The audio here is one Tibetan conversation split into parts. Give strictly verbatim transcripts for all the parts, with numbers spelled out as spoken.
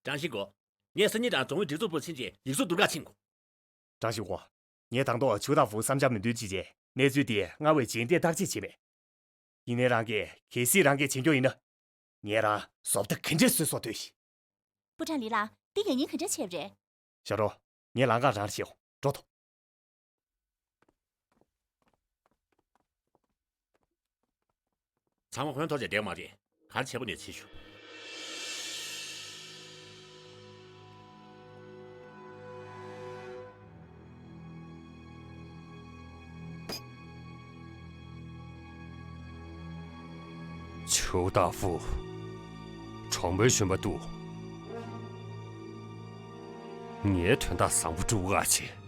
ཀྲང་ཞི་གོ། ངས་སང་ཉིན་རང་རྫོང་དབུས་སྒྲིག་འཛུགས་པུར་ཕྱིན་རྗེས་ཡིག་གཟུགས་བསྡུར་ག་ཕྱིན་དགོས། ཀྲང་ཞི་གོ། ངས་དང་ཐོག་ཆུ་ཏ་ཧྥུ་བསམ་འཆར་མི་འདོན་ཅི་བྱས། གནས་ཚུལ་དེ་སྔར་བས་རྗེས་འདེད་བརྟག་དཔྱད་བྱས་པས། ཡིན་ནའི་རང་གིས་གལ་སྲིད་རང་གིས་བྱེད་མཁན་ཡིན་ན། ངས་རང་བཟོ་ལྟ་ག་འདྲས་བཟོས་སོག་ལྟོས་ཤིག་པུ་ཀྲང་ལི་ལགས། འདི་ཡང་སྙིང་ག་འདྲས་ཆེ་བ་རེད། ཞའོ་རོ། ངས་ལམ་ཁ་རང་ལ་བཤད་འོང་། འགྲོ་ཐོངས། ཚང་མ་ཧོན་ཐོར་བྱས་བསྡད་མ་རེད། ག་རེ་བྱེད་དགོས་ནས་བྱེད་ཤོག་ཆུ་ཏ་ཧྥུ། གྲོང་པའི་གཞོན་པ་འདུག་ངའི་དོན་དག་བཟང་པོ་སྒྲུབ་ག་བྱེད།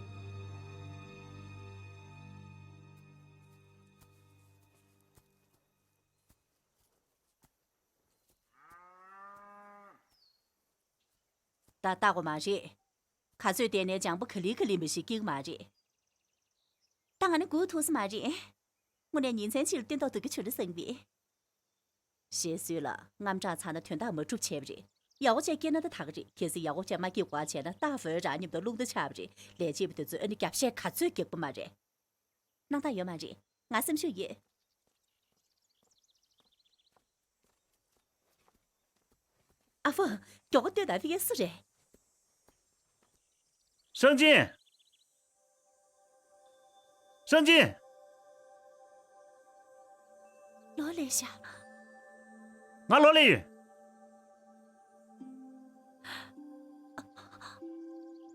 ད་ལྟ་གོ་མ་རེད། ག་ཚོད་བསྡད་ནའི་ལྗང་པོ་ག་ལེ་ག་ལེ་མི་ཤེས་སྐྱིད་མ་རེད། ད་ང་ནི་སྒུག་ཐུབ་ས་མ་རེད། དངོས་གནས་ཉིན་མཚན་གཅིག་ལ་སྟོན་ཐོག་ཐུག་གི་ཆུ་རེ་སེང་བི། ཞེས་སུས་ལ་དངངས་སྐྲག་ཚ་ན་དོན་དག་མ་འགྲུབ་བྱས་པ་རེད། ཡག་པོ་བྱས་སྐྱེས་ན་ད་ད་ག་རེད། གལ་སྲིད་ཡག་པོ་བྱས་མ་སྐྱེས་གོ་བྱས་ན་ཏཱ་ཧྥུའེ་རང་མཉམ་དུ་རླུང་རྟ་ཆགས་པ་རེད། ལས་བྱེད་པ་དེ་ཚོས་ཨ་ནི་རྒྱབ་བཤད་ག་ཚོད་རྒྱག་པ་མ་རེད། སྣང་དག་ཡོད་མ་རེད། ང་སེམས་ཤུགས་ཡོད། ཨ་ཧྥུ། མགྱོགས་པོ་ལྟོས་དང་། ཕ་གིར་སུ་རེད། ཧྲེང་ཅིན། ཧྲེང་ཅིན། ལོག་སླེབས་ཤག་ང་ལོག་སླེབས་ཡིན།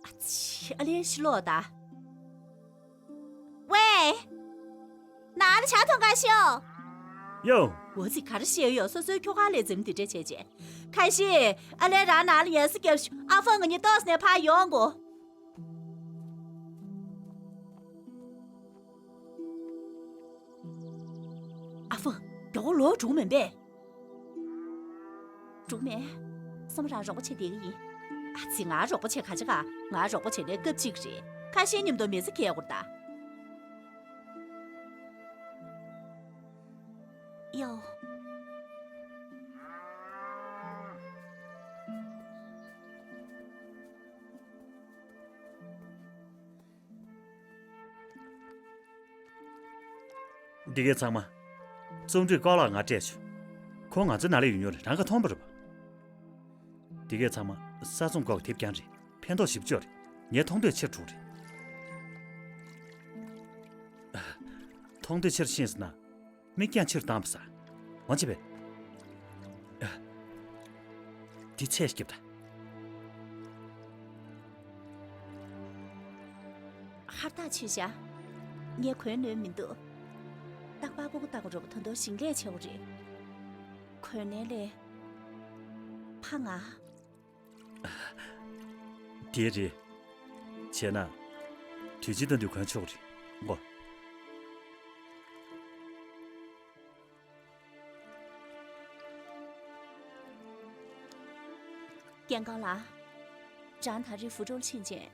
ཨ་ཙི། ཨ་ལེ་ཤི་ལོག་ད། ཝེ། ནང་ལ་ཇ་འཐུང་ག་ཤོག་ཡོ། འོ་ཙི། ག་རེ་བཤད་ཡོད། སོ་སོའི་ཁྱོ་ག་ལས་འཛེམ་འདི་འདྲས་བྱས་བྱས། ཁ་ཤས། ཨ་ལེ་རང་ནང་ལ་ཡར་སེ་རྒྱབ་ཤོག་ཨ་ཧྥུ། ང་གཉིས་ཏོག་ཙམ་ནས་ཕར་ཡོང་གོ། ཨ་ཧྥུ། མགྱོགས་པོ་ལོག་འགྲོ་མིན་པས། འགྲོ་མེད། སོ་མ་རང་རོགས་པ་བྱེད་བསྡད་ཀྱི་ཡིན། ཨ་ཙི། ང་རོགས་པ་བྱེད་ག་བྱེད་ག་ང་རོགས་པ་བྱེད་ནས་སྐབས་གཅིག་རེད། ཁ་ཤས་མཉམ་དུ་མི་ཚེ་གས་སྐོར་ད། ཡའོ། འདི་གའི་ཚང་མ། རྩོམ་སྒྲིག་ཀའོ་ལགས་ང་སྤྲད་བྱུང་། ཁོང་ང་ཚོའི་ནང་ལ་ཡོད་མྱོང་རེད། རང་ག་མཐོང་བ་རེད་པ། འདི་གའི་ཚང་མ་ས་ཚོང་སྐོར་གྱི་དེབ་རྐྱང་རེད། ཕན་ཐོགས་ཞེ་པོ་ཅིག་ཡོད་རེད། ངས་མཐོང་འདོད་ཆེར་དྲུག་རེད། མཐོང་འདོད་ཆེར་ཤེས་ཟེར་ན། མིག་རྒྱང་ཆེར་བཏང་བ་ཟ། འོང་ཆེ་བས། འདི་ཚད་སྐྱིབས་ད། ཧར་ཐག་ཆོད་བཞག་ངས་གོན་ནུས་མི་འདུག་རྟག་པར་སྤུ་གུ་ལྟ་གོ་རོ་པོ་ད་དུང་ཞིང་ལས་ཆེ་བོ་རེད། གོན་ནས་ལས། ཕ་ང་། དེ་རེད། བྱས་ན། དུས་ཆེན་དང་དུས་གོན་ཆོག་རེད་གོ། ཀན་ཀང་ལགས། རང་ད་རེས་ཧྥུ་ཀྲོའུ་ཕྱིན་རྗེས།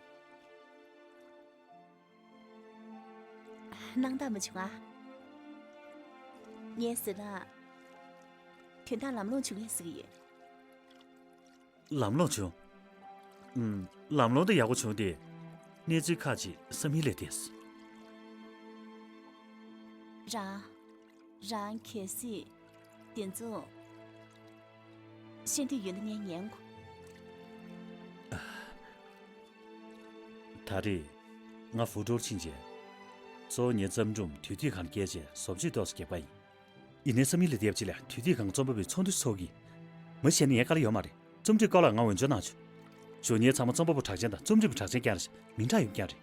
སྣང་དག་མ་བྱུང་ང་། ངས་ཟེར་ན། དོན་དག་ལམ་ལྷོང་བྱུང་ངས་ཟེར་གྱི་ཡོད། ལམ་ལྷོང་བྱུང་། ཨུམ། ལམ་ལྷོང་དེ་ཡག་པོ་བྱུང་སྟེ། གནས་ཚུལ་ཁག་ཅིག་བསམ་ཡུལ་ལས་འདས་སོང་། རང་། རང་གལ་སྲིད་དེ་ཚོ་ཤེས་འདོད་ཡོད་ན་ངས་ཉན་དགོས། ད་རེས་ང་ཧྥུ་ཀྲོའུ་ཕྱིན་རྗེས། གཙོ་བོ་ངའི་བརྩམས་སྒྲུང་དུས་དུས་གང་སྐྱེལ་རྗེས་བཟོ་བཅོས་ཏོག་ཙམ་རྒྱག་པ་ཡིན། ཡིན་ནའི་བསམ་ཡུལ་ལས་འདས་པ་ཅིག་ལ་དུས་དུས་གང་རྩོམ་པ་པོའི་ཚོགས་འདུ་འཚོགས་ཀྱི། མ་གཞི་ནས་ངའི་བཀའ་ལ་ཡོད་མ་རེད། རྩོམ་སྒྲིག་ཀའོ་ལགས་ང་འོས་སྦྱོར་གནང་བྱུང་། ཇོ་ཉེ་ཚང་མ་རྩོམ་པ་པོ་གྲགས་ཅན་དང་རྩོམ་སྒྲིག་པ་གྲགས་ཅན་རྐྱང་རེད་ཤག་མི་འདྲ་ཡོད་རྐྱང་རེད།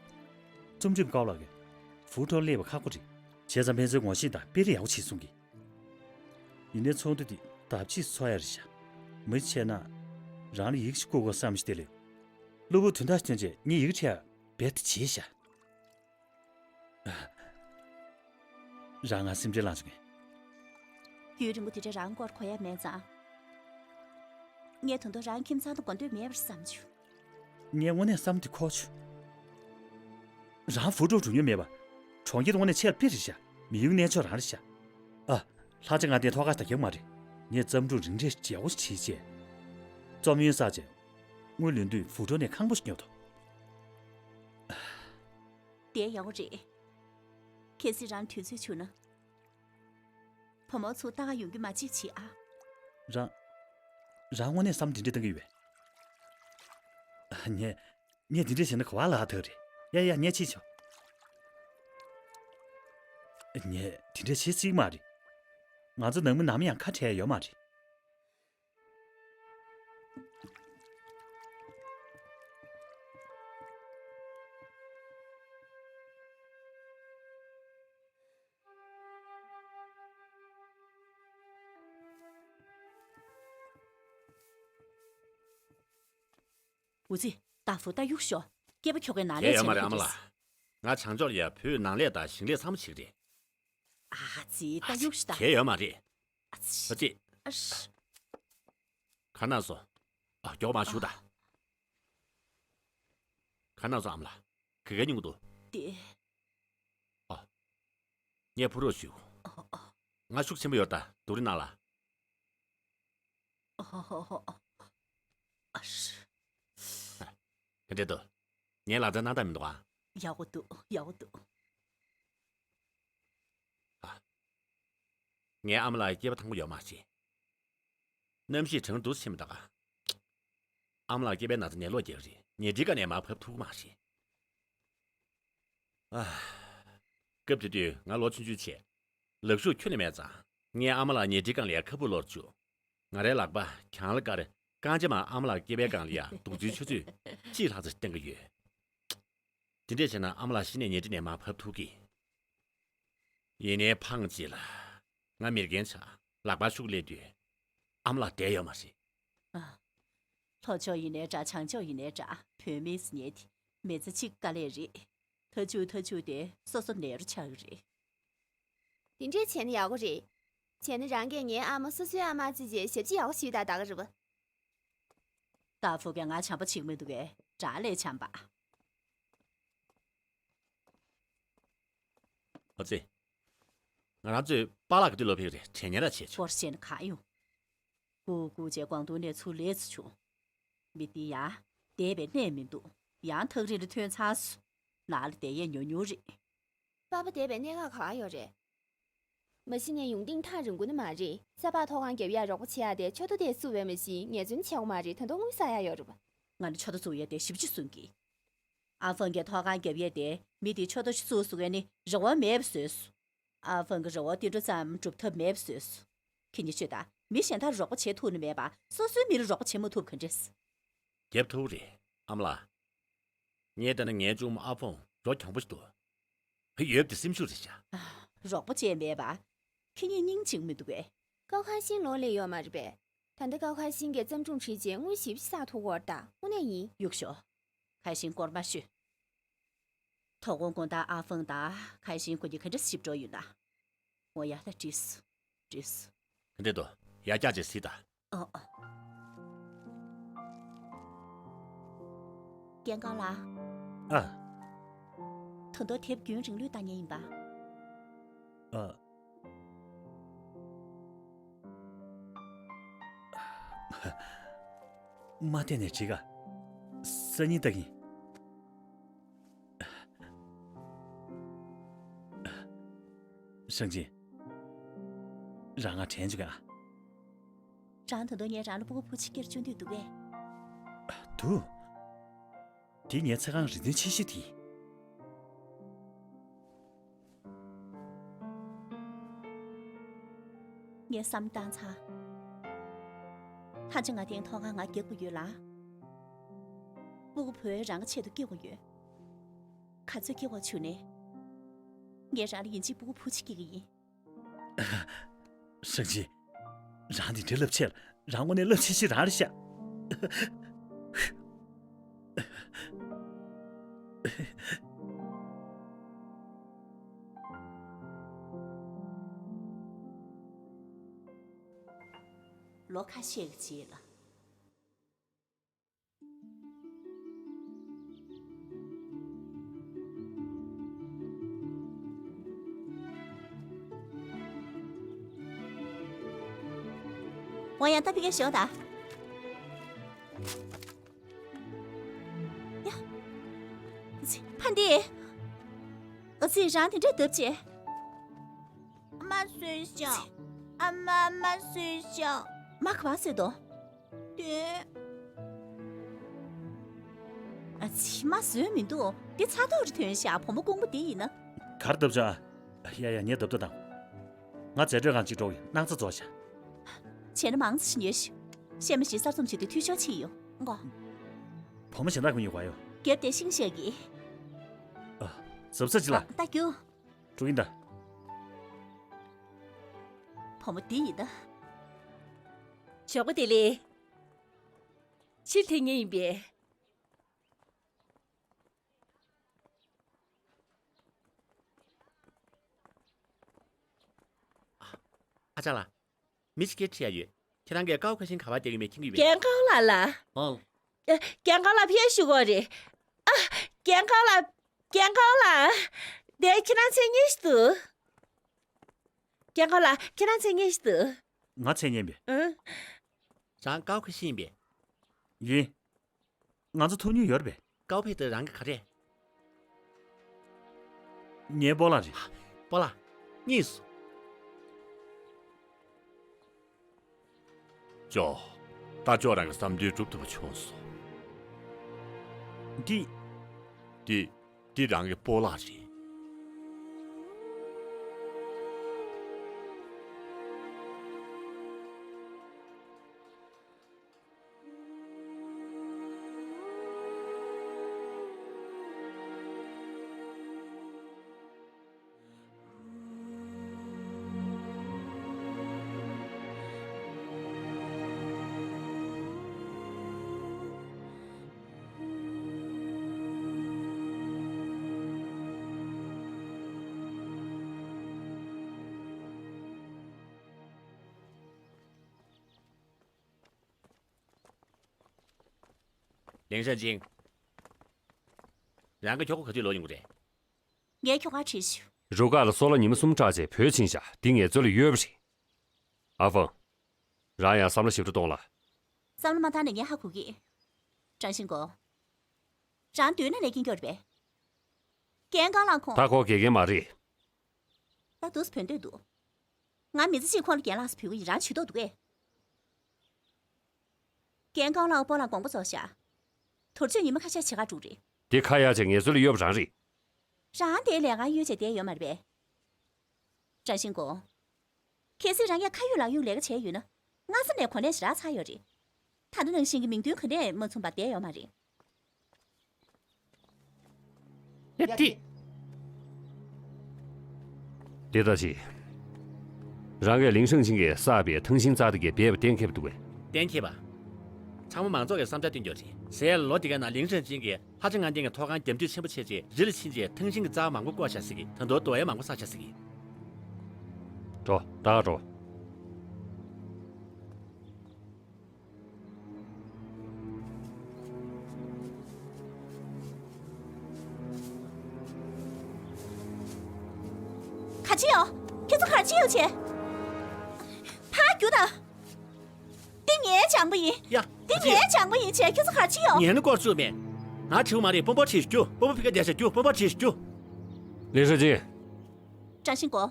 རྩོམ་སྒྲིག་པ་ཀའོ་ལགས་ཀྱིས། ཧྥུ་ཀྲོའུ་སླེབས་པ་ཁག་པོ་རེད། བྱས་ཙང་ཕན་ཚུན་ངོ་ཤེས་དང་སྤེལ་རེས་ཡག་པོ་བྱེད་གསུང་གི། ཡིན་ནའི་ཚོགས་འདུ་འདི་ལྡབ་གཅིག་ཚོགས་ཡ་རེད་ཤག་མ་བྱས་ན། རང་ལ་ཡིག་ཞིག་བསྐུར་དགོས་བསམ་ཞིག་དེ་ལས། གློ་བུར་དུས་ཐག་ཐོན་རྗེས་ངས་ཡི་གེ་འབྲི་ཡ་རྦད་དེ་བརྗེད་ཤག་རང་ང་སེམས་ཁྲལ་ལངས་བྱུང་ངས། ཡུན་རིང་པོ་དེ་འདྲ་རང་སྐོར་གོ་ཡ་མེད་ཙང་། ངས་ད་དུང་རང་ཁྱིམ་ཚང་དང་གོ་འདོད་མེད་པར་བསམ་བྱུང་། ངས་དངོས་གནས་བསམ་དེ་འཁོར་བྱུང་། རང་ཧྥུ་ཀྲོའུ་འགྲོ་མྱོང་མེད་པ། གྲོང་ཁྱེར་དངོས་གནས་ཆེ་ལ་དཔེ་རེད་ཤག་མི་ཡུལ་གནས་མཆོག་རང་རེད་ཤག་ཨ། ལྷ་ཆེ་ང་དེ་ཐོག་ཁ་ཞིག་ད་རྒྱག་མ་རེད། ངས་བརྩམས་སྒྲུང་རིང་གྲས་ཡག་པོ་ཞིག་བྲིས་རྗེས། རྩོམ་ཡོན་བསགས་རྗེས། སྔོན་ལོན་དུས་ཝུའུ་ཀྲོའུ་ནས་ཁང་པ་ཞིག་ཉོས་འདུག། བསྡད་ཡག་པོ་རེད། གལ་སྲིད་རང་དུས་ཚོད་བྱུང་ན། བུ་མོ་ཚོ་ལྟ་ག་ཡོང་རྒྱུ་མ་བརྗེད་བྱེད་ཨ། རང་། རང་དངོས་གནས་བསམ་དེ་འདྲས་གཏོང་གི་ཡོད་པས། ངས། ངས་དེ་འདྲས་བྱས་ན་ག་བ་ལ་ཧ་ཐག་རེད། ཡ་ཡ་ངས་ཕྱིན་ཆོག། ངས་དེ་འདྲས་བྱེད་སྲིད་མ་རེད། ང་ཚོ་ནང་མི་ནམ་ཡང་ཁ་བྲལ་ཡོད་མ་རེད། འུ་ཙི། ཏཱ་ཧྥུ་ད་གཡུག་ཤོག། སྐྱེས་པ་ཁྱོ་གའི་ནང་ལས་བྱས་ན་ཡོད་མ་རེད་ཨ་མ་ལགས། ང་བྱང་ཕྱོགས་ལ་ཡ་བོད་ནང་ལས་དང་ཞིང་ལས་ཚང་མ་བྱེད་ཀྱི་རེད། ཨ་ཙི། ད་གཡུག་ཤོག་ད། གལ་ཡོད་མ་རེད། ཨ་ཙི། ཨ་ཙི། ཨ་ཤ། ག་ན་སོང་། ཨ་མགྱོགས་མ་ཞུ་ད། ག་ན་སོང་ཨ་མ་ལགས། ག་ག་ཉུང་འདུག། དེ། ཨ། ངས་ཕུ་རོགས་ཞུ། ཨ་ཨ། ང་ཤུགས་ཆེན་པོ་ཡོད་ད་སྡུག་རུས་གནང་ལ། ཨ་ཧ་ཧ་ཧ། ཨ་ཤ། ག་འདྲས་འདུག། ངའི་ལག་རྩལ་སྣང་དག་མི་འདུག་ཨ། ཡག་པོ་འདུག། ཡག་པོ་འདུག། ཨ། ངའི་ཨ་མ་ལགས་སྐྱེས་པ་ཐང་པོ་ཡོད་མ་རེད། གནམ་གཤིས་གྲང་འདུག་ཕྱིན་མི་འདུག་ཨ། ཨ་མ་ལགས་སྐྱེས་པའི་ན་ཚ་ནད་ལོག་རྒྱག་གི་རེད། ཉལ་ཁྲིའི་སྒང་ནས་མར་བབས་ཐུབ་ཀྱི་མ་རེད། ཨ། སྐབས་དེ་དུས་ང་ལོ་ཆུང་ཆུང་བྱས། ལག་ཤུགས་ཁྱོན་ནས་མེད་ཙང་། ངས་ཨ་མ་ལགས་ཉལ་ཁྲིའི་སྒང་ལ་ཡ་ཁ་སྦུབ་ལོག་བཅུག། ང་རའི་ལག་པ་གྱང་ལ་བཀར། རྐང་རྗེས་མར་ཨ་མ་ལགས་སྐྱེས་པའི་སྒང་ལ་ཡ་འདུག་ཚུལ་ཆུ་ཚོད་གཅིག་ལྷག་ཙམ་བསྟན་གྱི་ཡོད། དེ་འདྲས་བྱས་ན་ཨ་མ་ལགས་གཞི་ནས་ཉལ་ཁྲི་ནས་མར་བབས་ཐུབ་ཀྱི། ཡིན་ནའི་ཕངས་ཅིག་ལ། ང་མི་རྒན་ཆགས། ལག་པ་ཤུགས་སླེབས་དུས། ཨ་མ་ལགས་བསྡད་ཡོད་མ་རེད། ཨ། ལྷོ་ཕྱོགས་ཡིན་ནའི་འདྲ་བྱང་ཕྱོགས་ཡིན་ནའི་འདྲ་བོད་མིས་ཉལ་ཏེ་མི་ཚེ་གཅིག་དཀའ་ལས་རེད། ཐ་ཆུ་ཐ་ཆུ་དེ་སོ་སོ་ནད་རོ་ཆགས་ཀྱི་རེད། དེ་འདྲས་བྱས་ན་ཡག་པོ་རེད། བྱས་ན་རང་གིས་ངའི་ཨ་མ་སོ་སོའི་ཨ་མ་བརྩི་བྱས་ཞབས་ཕྱི་ཡག་པོ་ཞུས་དང་ད་ག་རེད་པ། ཏཱ་ཧྥུ་གིས་ང་བྱམས་པ་བྱེད་ཀྱི་མི་འདུག་གས། དགྲ་ལས་བྱམས་པ། ཨ་ཙི། ང་རང་ཚོའི་པཱ་ལགས་ཀྱི་དུས་ལོ་ཕེབས་རེད་དྲན་ཉེ་ར་བྱས་བྱུང་། སྐོར་བཤད་ན་གང་ཡོང་། སྐུ་སྐུ་བྱས་ཀོང་ཏུང་ནས་ཚུར་ལེགས་སུ་བྱུང་། མི་དེ་ཡང་བསྡད་པའི་གནས་མི་འདུག། ཡང་ཐག་རིང་ལ་ཐོན་ཚར་སོང་། ནང་ལ་བསྡད་ཡས་ཉུང་ཉུང་རེད། པཱ་པ་བསྡད་པའི་གནས་ཁག་ག་པར་ཡོད་རེད། མ་གཞི་ནས་ཡོང་ཐེངས་ཐག་རིང་པོ་ནི་མ་རེད། ས་ཕག་ཐོག་ཁང་རྒྱབ་ཡག་རོགས་པ་བྱེད་ཡག་དེ་ཕྱོགས་མཐའ་དེ་བསུབ་པས་མ་གཞི་ངལ་རྩོལ་ནི་བྱེད་དགོས་མ་རེད། ད་དུང་དངུལ་བསགས་ཡག་ཡོད་རེད་པ། ང་ནི་ཕྱོགས་མཐའ་བཙུགས་ཡག་དེ་ཞེ་པོ་ཅིག་སུན་གི། ཨ་ཧྥང་གིས་ཐོག་ཁང་རྒྱབ་ཡག་དེ་མི་དེའི་ཕྱོགས་མཐའ་ཞིག་བཙུགས་བཟོ་མཁན་ནི་རེ་བ་མེད་པ་བཟོས་སོང་། ཨ་ཧྥང་གི་རེ་བ་དེ་འདྲ་ཙམ་འགྲུབ་ཐབས་མེད་པ་བཟོས་སོང་། ཁྱེད་གཉིས་ཤོད་དང་། མི་གཞན་དག་རོགས་པ་བྱེད་ཐུབ་ནི་མེད་པ་སོ་སོའི་མི་ལ་རོགས་པ་བྱེད་མ་ཐུབ་ག་འདྲས། རྒྱབ་ཐུབ་རེད་ཨ་མ་ལགས། ངས་བལྟས་ན་ངའི་གཅུང་མོ་ཨ་ཧྥང་རོ་གྱོང་པོ་ཞིག་འདུག། ཡོད་པ་དེ་སེམས་ཤུགས་རེད་ཤག། ཨ། རོགས་པ་བྱས་མེད་པ། ཁྱེད་གཉིས་སྙིང་རྗེ་མི་འདུག་གས། ཀའོ་ཁ་ཤིན་ལོག་སླེབས་ཡོད་མ་རེད་པས། ད་ལྟ་ཀའོ་ཁ་ཤིན་གྱིས་བརྩམས་སྒྲུང་བྲིས་རྗེས་དངུལ་ཞེ་པོ་ཅིག་བསགས་ཐུབ་ཀྱི་ཡོད་རེད་ད། དངོས་གནས་ཡིན། གཡུག་ཞོག། ཁ་ཤིན་སྐོར་མ་ཤོད། དོ་དགོང་དགོང་དག་ཨ་ཧྥང་དང་ཁ་ཤིན་ཁོ་གཉིས་ག་འདྲ་ཞིབ་འགྲོ་ཡོད་ན། འོ་ཡ། ད་འགྲིགས་སོང་། འགྲིགས་སོང་། འདི་འདུག། ཡར་བཀྱག་ཅིག་གཟིགས་དང་། ཨ་ཨ། སྐྱེལ་སྒང་ལགས། ཨ། ད་དུང་དེབ་རྒྱུན་རིང་ལུགས་ལྟ་མཁན་ཡིན་པ། ཨ། མ་བལྟས་ནས་འགྲིག་ག། སང་ཉིན་ལྟ་གི་ཡིན། ཧྲང་ཅིན། རང་ང་དྲན་བྱུང་ག། རང་ད་དུང་ངས་རང་ལ་སྤུ་གུ་བུ་གཅིག་སྐྱེ་རུ་བཅུག་འདོད་འདུག་གས། འདུག། འདི་ངའི་ཚེ་གང་རེ་འདུན་ཆེ་ཤོས་དེ་ཡིན། ངས་བསམ་བཏང་ཚར། ཐང་ཅིག་ང་དེང་ཐོག་ཁང་ང་རྒྱག་དགོས་ཡོད་ལ། སྤུ་གུ་བུ་རང་གི་ཆེད་དུ་སྐྱེ་དགོས་ཡོད། ག་ཚོད་སྐྱེ་བ་བྱུང་ནས། ངས་རང་ལ་ཡིན་གཅིག་སྤུ་གུ་བུ་གཅིག་སྐྱེ་གི་ཡིན། ཧྲང་ཅིན། རང་འདི་འདྲའི་རླབས་ཆེ་ལ། རང་དངོས་གནས་རླབས་ཆེ་ཤོས་རང་རེད་ཤག། ལོ་ཁ་ཤས་ཀྱི་རྗེས་ལ། ཝང་ཡང་ད་ཕི་གེ་ཞོག་ད། ཨེ། ཨ་ཙི། རང་དེ་འདྲས་སྡབ་བྱེད། མ་བཟོས་ཤག་ཨ་མ། མ་བཟོས་ཤག་མ་ག་པར་བཟོས་དོ། དེ། ཨ་ཙི། མ་བཟོས་མི་འདུག་དེ་ཚ་ཐོག་རེ་ཐོན་ཤག་བུ་མོ་རྐུན་པོ་དེ་ཡིན་ན། གར་སྡབ་བྱ། ཡ་ཡ། ངས་སྡབ་ད་དང་། ང་རྫས་སྤྲོད་ཁང་གཅིག་འགྲོ་གི། སྣག་ཚ་རྫོགས་ཤག་བྱས་ན་མང་ཙམ་ཉོས་ཤིག་བཤད་མ་ཞིག་གསར་རྩོམ་བྱེད་དུས་འཐུས་ཤོར་ཕྱིན་ཡོང་། ཨང་གོ། བུ་མོ་གཞན་དག་གི་ཉོ་ག་ཡོད། རྒྱབ་དེ་ཤིང་བཤད་ཀྱི། ཨ། གཟབ་གཟབ་བྱེད་ལ། ད་རྒྱུ། འགྲོ་གིན་ད། བུ་མོ་འདི་ཡིན་ད། ཞོགས་པ་བདེ་ལེགས། ཕྱིར་འཐེན་ངེས་ཡིན་པས། ཨ་ཅག་ལགས། མི་ཞིག་སྐད་ཆ་ཡ་ཡོད། ཁྱེད་རང་གིས་ཀའོ་ཁ་ཤིང་ག་པར་བསྡད་ཡོད་མེད་མཁྱེན་གྱི་ཡོད་པས། རྒན་ཁང་ལགས་ལ། ཨང་། ཨ། རྒན་ཁང་ལགས་ཕེབས་ཞུ་དགོས་རེད། ཨ། རྒན་ཁང་ལགས། རྒན་ཁང་ལགས། དེ་ཁྱེད་རང་མཚན་སྙན་ཞིག་འདུག་རྒན་ཁང་ལགས། ཁྱེད་རང་མཚན་སྙན་ཞིག་འདུག་ང་མཚན་སྙན་པས། ཨང་། རང་ཀའོ་ཁ་ཤིང་ཡིན་པས། ཡིན། ང་ཚོ་ཐུག་མྱོང་ཡོད་རེད་པས། ཀའོ་ཕེ་དེ་རང་གི་ག་རེད། ངའི་སྤོ་ལགས་རེད། སྤོ་ལགས། གཉིས་སུ། ཅོ། ད་ཅོ་རང་གི་བསམ་དོན་འགྲུབ་ཐུབ་པ་བྱུང་སོང་། འདི། འདི། འདི་རང་གི་སྤོ་ལགས་རེད། ལིང་ཧྲན་ཅིང་། རང་གི་ཁྱོ་ག་ག་དུས་ལོག་ཡོང་གི་རེད། ངས་ཁྱོ་གར་དྲིས་ཞུ། རུ་ཁག་ལ་སོགས་ལ་ཉི་མ་གསུམ་སྐྲག་བྱས་བོད་ཕྱིན་བཞག་འདི་ངས་རྩོད་ལ་ཡོད་པ་རེད། ཨ་ཧྥང་། རང་ཡང་བསམ་བློ་ཞིབ་ཕྲ་གཏོང་ལ། བསམ་བློ་མ་བཏང་ནས་ངས་ཧ་གོ་གི། ཀྲང་ཤིན་ཀོ། རང་མདུན་ན་ལས་ཀྱིན་སྐྱོར་བས། རྒན་རྒན་ལགས་ཁོང་། ད་ཁོ་དགེ་རྒན་མ་རེད། ད་དུས་བོད་འདོད་འདུག་ང་མི་ཚེ་གཅིག་ཁོང་ལ་རྒན་ལགས་སུ་བོད་གི་ཡི་རང་བྱེད་མདོག་འདུག་གས། རྒན་རྒན་ལགས་སྤོ་ལགས་དགོངས་པ་རྫོགས་ཤག་དུར་ཁྲོད་ཉི་མ་ཁ་ཤས་བྱེད་ག་འགྲོ་རེད། དེ་ཁ་ཡ་བྱས་ངལ་རྩོལ་ལ་གཡོལ་བ་རང་རེད། རང་དེའི་ལས་ཀ་གཡོལ་བྱས་བསྡད་ཡོད་མ་རེད་པས། ཀྲང་ཤིན་ཀོ། གལ་སྲིད་རང་ཡ་ཁ་ཡོད་ལག་ཡོད་ལས་ཀ་བྱས་ཡོད་ན། སྔ་ས་ནས་གོ་གནས་ཞེ་དྲག་ཚར་ཡོད་རེད། ད་ལྟ་ནང་བཞིན་གྱི་མིང་དོན་ག་ནས་མ་མཚུངས་པར་བསྡད་ཡོད་མ་རེད། ཡ་ཏི། དེ་ལྟ་ཅི། རང་གིས་ལིང་ཧྲང་ཅིང་གིས་བསགས་པའི་ཐང་ཤིང་རྩྭ་དེ་གའི་སྦས་པ་གཏན་འཁེལ་བ་འདུག་གས། གཏན་འཁེལ་བ། ཚང་མ་མང་ཚོགས་ཀྱི་བསམ་འཆར་བཏོན་རྒྱུ་རེད། ཟས་ལོ་དེ་གའི་ནང་ལིང་ཧྲང་ཅིང་གིས་ལྷ་བྱ་ལྔ་ལྡན་གྱི་ཐོག་ཁང་རྒྱ་མདུད་ཆེན་པོ་བྱས་རྗེས་རི་ལ་ཕྱིན་རྗེས་ཐང་ཤིང་གི་རྩྭ་མང་པོ་བཀོག་བཞག་ཟེར་གི། ད་དུང་རྡོ་ཡང་མང་པོ་བསགས་བཞག་ཟེར་གི། འགྲོ། ད་འགྲོ། ག་ཅི་ཡོད། ཁྱེད་ཚོ་ག་ཅི་ཡོད་བྱས། ཕར་རྒྱུགས་དང་། འདི་ངའི་ལྗང་པ་ཡིན། ཡ། འདི་ངའི་ལྗང་པ་ཡིན་བྱས་ཁྱོད་ཚོ་ག་ཅི་ཡོད། ངས་ནི་སྐོར་བཅུག་མེད། ང་བྲིས་མ་རེད། དཔོན་པོ་བྲིས་རྒྱུ། དཔོན་པོ་ཕི་ཀ་བསྡད་བཞག་རྒྱུ། དཔོན་པོ་བྲིས་རྒྱུ། ལིང་ཧྲན་ཅིང་། ཀྲང་ཤིན་ཀོ།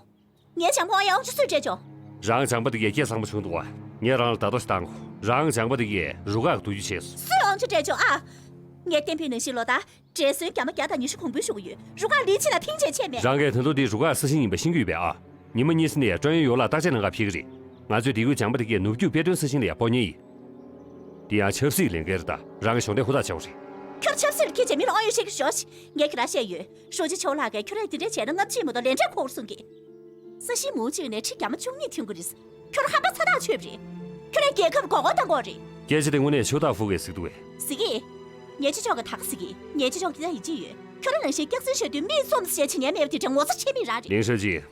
ངའི་ལྗང་པ་ཡང་ཁྱོད་སུས་སྤྲད་ཆོག་རང་ལྗང་པ་དེ་གས་སྐད་གཙང་མ་བྱུང་འདུག་བ། ངས་རང་ལ་ད་དོ་ཞིག་བཏང་གོ། རང་ལྗང་པ་དེ་གས་རུ་ཁག་གི་སྡུག་རྒྱུ་བྱས་སོང་། སུས་ཨང་ཆོ་སྤྲད་ཆོག་ཨ། ངས་བསྟན་པའི་ནང་བཞིན་ལོ་ལྟར་འབྲས་སོན་རྒྱ་མ་བརྒྱ་དང་ཉི་ཤུ་གོང་འབུལ་ཞུ་གི་ཡོད། རུ་ཁག་ལི་ཅི་ལ་ཐེངས་གཅིག་ཆད་མེད། རང་གིས་ད་དུང་འདི་རུ་ཁག་ས་ཞིང་ཡིན་པ་ཤེས་ཀྱི་ཡོད་པས་ཨ། ཉི་མ་གཉིས་ཙམ་ནས་ཀྲོན་ཡུའུ་ལ་བརྟག་དཔྱད་གནང་ག་ཕེབས་ཀྱི་རེད། ང་ཚོས་འདི་གུའི་ལྗང་པ་དེ་གས་ནུབ་རྒྱུད་དཔེ་སྟོན་ས་ཞིང་ལ་ཡང་སྤོ་ཉེན་ཡིན། འདི་ཡང་ཆབ་སྲིད་ལས་འགན་རེད་ད། རང་གི་གཞོགས་འདེགས་ཧུར་ཐག་བྱེད་དགོས་རེད། ཁྱོད་ཆབ་སྲིད་ལ་ཁྱེད་ཅག་མི་ལ་དབང་ཡོད་བཤད་ཀྱི་ཞོག་ངས་ཁྱོད་རང་བཤད་ཡོད། ཧྲོ་ཅི་ཆོ་ལགས་ཀྱིས་ཁྱོད་རང་འདི་འདྲས་བྱས་ན་ལྔ་བཅུ་མ་གཏོགས་ལན་འཕྲད་ཁོག་གསུང་གི། ས་ཞིང་མུའུ་གཅིག་ནས་ཁྲི་བརྒྱ་མ་བཅུ་གཉིས་ཐོན་གྱི་རེད། ཁྱོད་རང་ཧམ་པ་ཚ་ཐག་ཆོད་པ་རེད། ཁྱོད་རང་རྒྱལ་ཁབ་མགོ་སྐོར་གཏོང་གི་རེད། སྐད་ཆ་དེ་དངོས་གནས་ཆོས་བདག་ཧྥུ་གིས་ཟེར་གྱི་འདུག་གས། ཟེར་གི། ངའི་ཅི་ཆོག་གི་ད་ག་ཟེར་གི། ངའི་ཅི་ཆོག་གི་ད་ཡིད་ཆེས་ཡོད། ཁྱོད་རང་ནང་བཞིན་སྐྱག་རྫུན་ཤོད་དུས་མིག་བཙུམ་ཟེར་བྱེད་ཉན་མེད་པ་དེ་འདྲ་ངོ་ཚ་ཆེ་མི་རང་རེད། ལིང་ཧྲན་ཅིང་།